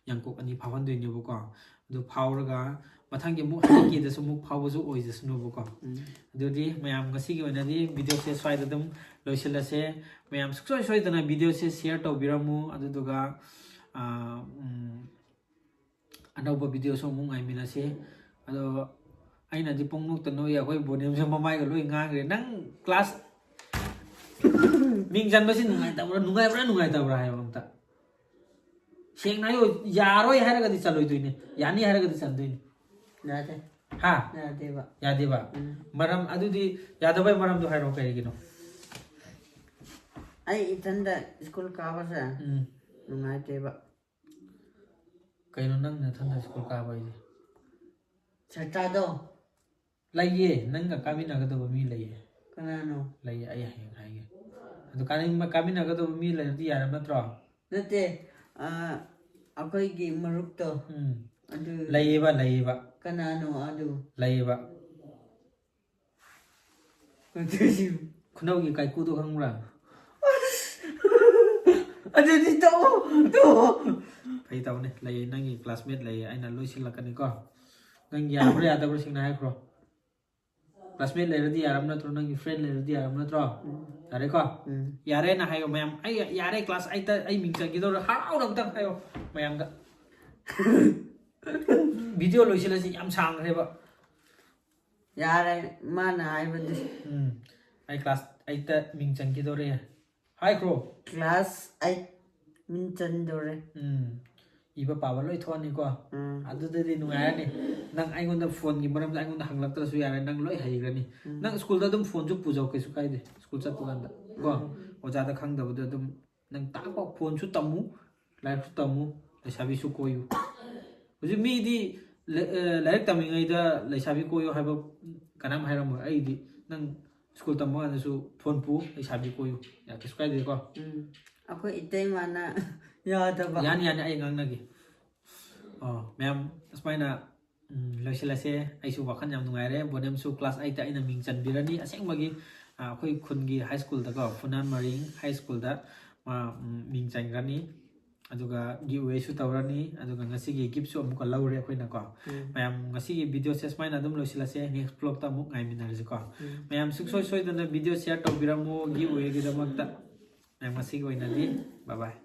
ꯌꯥꯡꯀꯣꯛ ꯑꯅꯤ ꯐꯥꯎꯍꯟꯗꯣꯏꯅꯦꯕꯀꯣ꯫ ꯑꯗꯨ ꯐꯥꯎꯔꯒ ꯃꯊꯪꯒꯤ ꯑꯃꯨꯛ ꯍꯟꯗꯛꯀꯤꯗꯁꯨ ꯑꯃꯨꯛ ꯐꯥꯎꯕꯁꯨ ꯑꯣꯏꯖꯁꯅꯨꯕꯀꯣ꯫ ꯎꯝ. ꯑꯗꯨꯗꯤ ꯃꯌꯥꯝ ꯉꯁꯤꯒꯤ ꯑꯣꯏꯅꯗꯤ ꯚꯤꯗꯤꯑꯣꯁꯦ ꯁ꯭ꯋꯥꯏꯗ ꯑꯗꯨꯝ ꯂꯣꯏꯁꯤꯜꯂꯁꯦ꯫ ꯃꯌꯥꯝ ꯁꯨꯡꯁꯣꯏ ꯁꯣꯏꯗꯅ ꯚꯤꯗꯤꯑꯣꯁꯦ ꯁꯤꯌꯔ ꯇꯧꯕꯤꯔꯝꯃꯨ꯫ ꯑꯗꯨꯗꯨꯒ, ꯑ, ꯎꯝ, ꯑꯅꯧꯕ ꯚꯤꯗꯤꯑꯣꯁꯨ ꯑꯃꯨꯛ ꯉꯥꯏꯃꯤꯟꯅꯁꯤ꯫ ꯑꯗꯣ ꯑꯩꯅꯗꯤ ꯄꯨꯡꯅꯣꯛꯇ ꯅꯣꯛꯏ, ꯑꯩꯈꯣꯏ ꯕꯣꯅꯦꯝꯁꯦ ꯃꯃꯥꯏꯒ ꯂꯣꯏ ꯉꯥꯡꯈ꯭ꯔꯦ꯫ ꯅꯪ ꯀ꯭ꯂꯥꯁ ꯃꯤꯡ ꯆꯟꯕꯁꯤ ꯅꯨꯡꯉꯥꯏꯇꯕ꯭ꯔꯥ, ꯅꯨꯡꯉꯥꯏꯕ꯭ꯔꯥ, ꯅꯨꯡꯉꯥꯏꯇꯕ꯭ꯔꯥ ꯍꯥꯏꯕ ꯑꯝꯇ? ꯁꯦꯡꯅ ꯍꯥꯏꯌꯣ, ꯌꯥꯔꯣꯏ ꯍꯥꯏꯔꯒꯗꯤ ꯆꯜꯂꯣꯏꯗꯣꯏꯅꯦ, ꯌꯥꯅꯤ ꯍꯥꯏꯔꯒꯗꯤ ꯆꯟꯗꯣꯏꯅꯦ꯫ ꯌꯥꯗꯦ. ꯍꯥ? ꯌꯥꯗꯦꯕ. ꯌꯥꯗꯦꯕ? ꯎꯝ. ꯃꯔꯝ ꯑꯗꯨꯗꯤ ꯌꯥꯗꯕꯩ ꯃꯔꯝꯗꯣ ꯍꯥꯏꯔꯛꯑꯣ, ꯀꯔꯤꯒꯤꯅꯣ? ꯑꯩ ꯏꯊꯟꯗ ꯁ꯭ꯀꯨꯜ ꯀꯥꯕꯁꯦ ꯎꯝ. ꯅꯨꯡꯉꯥꯏꯇꯦꯕ. ꯀꯩꯅꯣ ꯅꯪ ꯅꯊꯟꯗ ꯁ꯭ꯀꯨꯜ ꯀꯥꯕ ꯍꯥꯏꯁꯦ? ꯁꯥꯇ꯭ꯔꯗꯣ. ꯂꯩꯌꯦ, ꯅꯪꯒ ꯀꯥꯃꯤꯟꯅꯒꯗꯕ ꯃꯤ ꯂꯩꯌꯦ꯫ ꯀꯅꯥꯅꯣ? ꯂꯩꯌꯦ, ꯑꯩ ꯍꯌꯦꯡ ꯍꯥꯏꯒꯦ꯫ ꯑꯗꯨ ꯀꯥꯅꯤꯡꯕ, ꯀꯥꯃꯤꯟꯅꯒꯗꯕ ꯃꯤ ꯂꯩꯔꯗꯤ ꯌꯥꯔꯕ ꯅꯠꯇ꯭ꯔꯣ? ꯅꯠꯇꯦ. ꯑ, ꯑꯩꯈꯣꯏꯒꯤ ꯃꯔꯨꯞꯇꯣ. ꯎꯝ. ꯑꯗꯨ. ꯂꯩꯌꯦꯕ, ꯂꯩꯌꯦꯕ. ꯀꯅꯥꯅꯣ ꯑꯗꯨ? ꯂꯩꯌꯦꯕ. ꯑꯗꯨꯁꯨ. ꯈꯨꯅꯧꯒꯤ ꯀꯥꯏꯀꯨꯗꯣ ꯈꯪꯕ꯭ꯔꯥ? ꯑꯗꯨꯗꯤ ꯇꯣꯛꯑꯣ, ꯇꯣꯛꯑꯣ. ꯐꯩ ꯇꯧꯅꯦ, ꯂꯩꯌꯦ, ꯅꯪꯒꯤ ꯀ꯭ꯂꯥꯁꯃꯦꯠ ꯂꯩꯌꯦ, ꯑꯩꯅ ꯂꯣꯏ ꯁꯤꯜꯂꯛꯀꯅꯤꯀꯣ꯫ ꯅꯪ ꯌꯥꯕ꯭ꯔꯥ ꯌꯥꯗꯕ꯭ꯔꯥ ꯁꯦꯡꯅ ꯍꯥꯏꯈ꯭ꯔꯣ꯫ ꯀ꯭ꯂꯥꯁꯃꯦꯠ ꯂꯩꯔꯗꯤ ꯌꯥꯔꯕ ꯅꯠꯇ꯭ꯔꯣ? ꯅꯪꯒꯤ ꯐ꯭ꯔꯦꯟ ꯂꯩꯔꯗꯤ ꯌꯥꯔꯕ ꯅꯠꯇ꯭ꯔꯣ? ꯎꯝ. ꯌꯥꯔꯦꯀꯣ? ꯎꯝ. ꯌꯥꯔꯦꯅ ꯍꯥꯏꯌꯣ ꯃꯌꯥꯝ꯫ "ꯑꯩ ꯌꯥꯔꯦ, ꯀ꯭ꯂꯥꯁ ꯑꯩꯠꯇ ꯑꯩ ꯃꯤꯡ ꯆꯟꯈꯤꯗꯧꯔꯦ", ꯍꯔꯥꯎꯅ ꯑꯝꯇꯪ ꯍꯥꯏꯌꯣ ꯃꯌꯥꯝꯗ꯫ ꯚꯤꯗꯤꯑꯣ ꯂꯣꯏꯁꯤꯜꯂꯁꯤ, ꯌꯥꯝ ꯁꯥꯡꯈ꯭ꯔꯦꯕ꯫ ꯌꯥꯔꯦ, ꯃꯥꯅ ꯍꯥꯏꯕꯗꯤ. ꯎꯝ, "ꯑꯩ ꯀ꯭ꯂꯥꯁ ꯑꯩꯠꯇ ꯃꯤꯡ ꯆꯟꯈꯤꯗꯧꯔꯦ" ꯍꯥꯏꯈ꯭ꯔꯣ꯫ ꯀ꯭ꯂꯥꯁ ꯑꯩꯠ ꯃꯤꯡ ꯆꯟꯗꯧꯔꯦ. ꯎꯝ, ꯏꯕ ꯄꯥꯕ ꯂꯣꯏ ꯊꯣꯛꯑꯅꯤꯀꯣ꯫ ꯎꯝ. ꯑꯗꯨꯗꯗꯤ ꯅꯨꯡꯉꯥꯏꯔꯅꯤ꯫ ꯅꯪ ꯑꯩꯉꯣꯟꯗ ꯐꯣꯟꯒꯤ ꯃꯔꯝꯗ ꯑꯩꯉꯣꯟꯗ ꯍꯪꯂꯛꯇ꯭ꯔꯁꯨ ꯌꯥꯔꯦ, ꯅꯪ ꯂꯣꯏ ꯍꯩꯈ꯭ꯔꯅꯤ꯫ ꯎꯝ. ꯅꯪ ꯁ꯭ꯀꯨꯜꯗ ꯑꯗꯨꯝ ꯐꯣꯟꯁꯨ ꯄꯨꯖꯧ, ꯀꯩꯁꯨ ꯀꯥꯏꯗꯦ꯫ ꯁ꯭ꯀꯨꯜ ꯆꯠꯄ ꯀꯥꯟꯗ ꯀꯣ, ꯎꯝ. ꯑꯣꯖꯥꯗ ꯈꯪꯗꯕꯗꯣ ꯑꯗꯨꯝ ꯅꯪ ꯇꯥꯛꯄ, ꯐꯣꯟꯁꯨ ꯇꯝꯃꯨ, ꯂꯥꯏꯔꯤꯛꯁꯨ ꯇꯝꯃꯨ, ꯂꯩꯁꯥꯕꯤꯁꯨ ꯀꯣꯏꯌꯨ꯫ ꯍꯧꯖꯤꯛ ꯃꯤꯗꯤ ꯂ-, ꯑ, ꯂꯥꯏꯔꯤꯛ ꯇꯝꯃꯤꯉꯩꯗ ꯂꯩꯁꯥꯕꯤ ꯀꯣꯏꯌꯨ ꯍꯥꯏꯕ ꯀꯅꯥꯝ ꯍꯥꯏꯔꯝꯃꯣꯏ꯫ ꯑꯩꯗꯤ ꯅꯪ ꯁ꯭ꯀꯨꯜ ꯇꯝꯕ ꯀꯥꯟꯗꯁꯨ ꯐꯣꯟ ꯄꯨ, ꯂꯩꯁꯥꯕꯤ ꯀꯣꯏꯌꯨ꯫ ꯌꯥ, ꯀꯩꯁꯨ ꯀꯥꯏꯗꯦꯀꯣ? ꯎꯝ꯫ ꯑꯩꯈꯣꯏ ꯏꯇꯩꯃꯅ ꯌꯥꯗꯕ꯫ ꯌꯥꯅꯤ, ꯌꯥꯅꯤ, ꯑꯩ ꯉꯥꯡꯅꯒꯦ꯫ ꯑꯣ, ꯃꯌꯥꯝ, ꯑꯁꯨꯃꯥꯏꯅ, ꯎꯝ, ꯂꯣꯏꯁꯤꯜꯂꯁꯦ꯫ ꯑꯩꯁꯨ ꯋꯥꯈꯜ ꯌꯥꯝ ꯅꯨꯡꯉꯥꯏꯔꯦ꯫ ꯕꯣꯅꯦꯝꯁꯨ class eight ꯑꯩꯅ ꯃꯤꯡ ꯆꯟꯕꯤꯔꯅꯤ꯫ ꯑꯁꯦꯡꯕꯒꯤ, ꯑ, ꯑꯩꯈꯣꯏ ꯈꯨꯟꯒꯤ high schoolꯗꯀꯣ, ꯐꯨꯅꯥꯟ ꯃꯔꯤꯡ high schoolꯗ ꯃꯥ, ꯎꯝ, ꯃꯤꯡ ꯆꯟꯈ꯭ꯔꯅꯤ꯫ ꯑꯗꯨꯒ giveawayꯁꯨ ꯇꯧꯔꯅꯤ꯫ ꯑꯗꯨꯒ ꯉꯁꯤꯒꯤ giftꯁꯨ ꯑꯃꯨꯛꯀ ꯂꯧꯔꯦ ꯑꯩꯈꯣꯏꯅꯀꯣ꯫ ꯎꯝ꯫ ꯃꯌꯥꯝ, ꯉꯁꯤꯒꯤ videoꯁꯦ ꯁꯨꯃꯥꯏꯅ ꯑꯗꯨꯝ ꯂꯣꯏꯁꯤꯜꯂꯁꯦ꯫ Next vlogꯇ ꯑꯃꯨꯛ ꯉꯥꯏꯃꯤꯟꯅꯔꯁꯤꯀꯣ꯫ ꯎꯝ꯫ ꯃꯌꯥꯝ ꯁꯨꯡꯁꯣꯏ ꯁꯣꯏꯗꯅ video share ꯇꯧꯕꯤꯔꯝꯃꯣ giveawayꯒꯤꯗꯃꯛꯇ꯫ ꯃꯌꯥꯝ, ꯉꯁꯤꯒꯤ ꯑꯣꯏꯅꯗꯤ bye bye꯫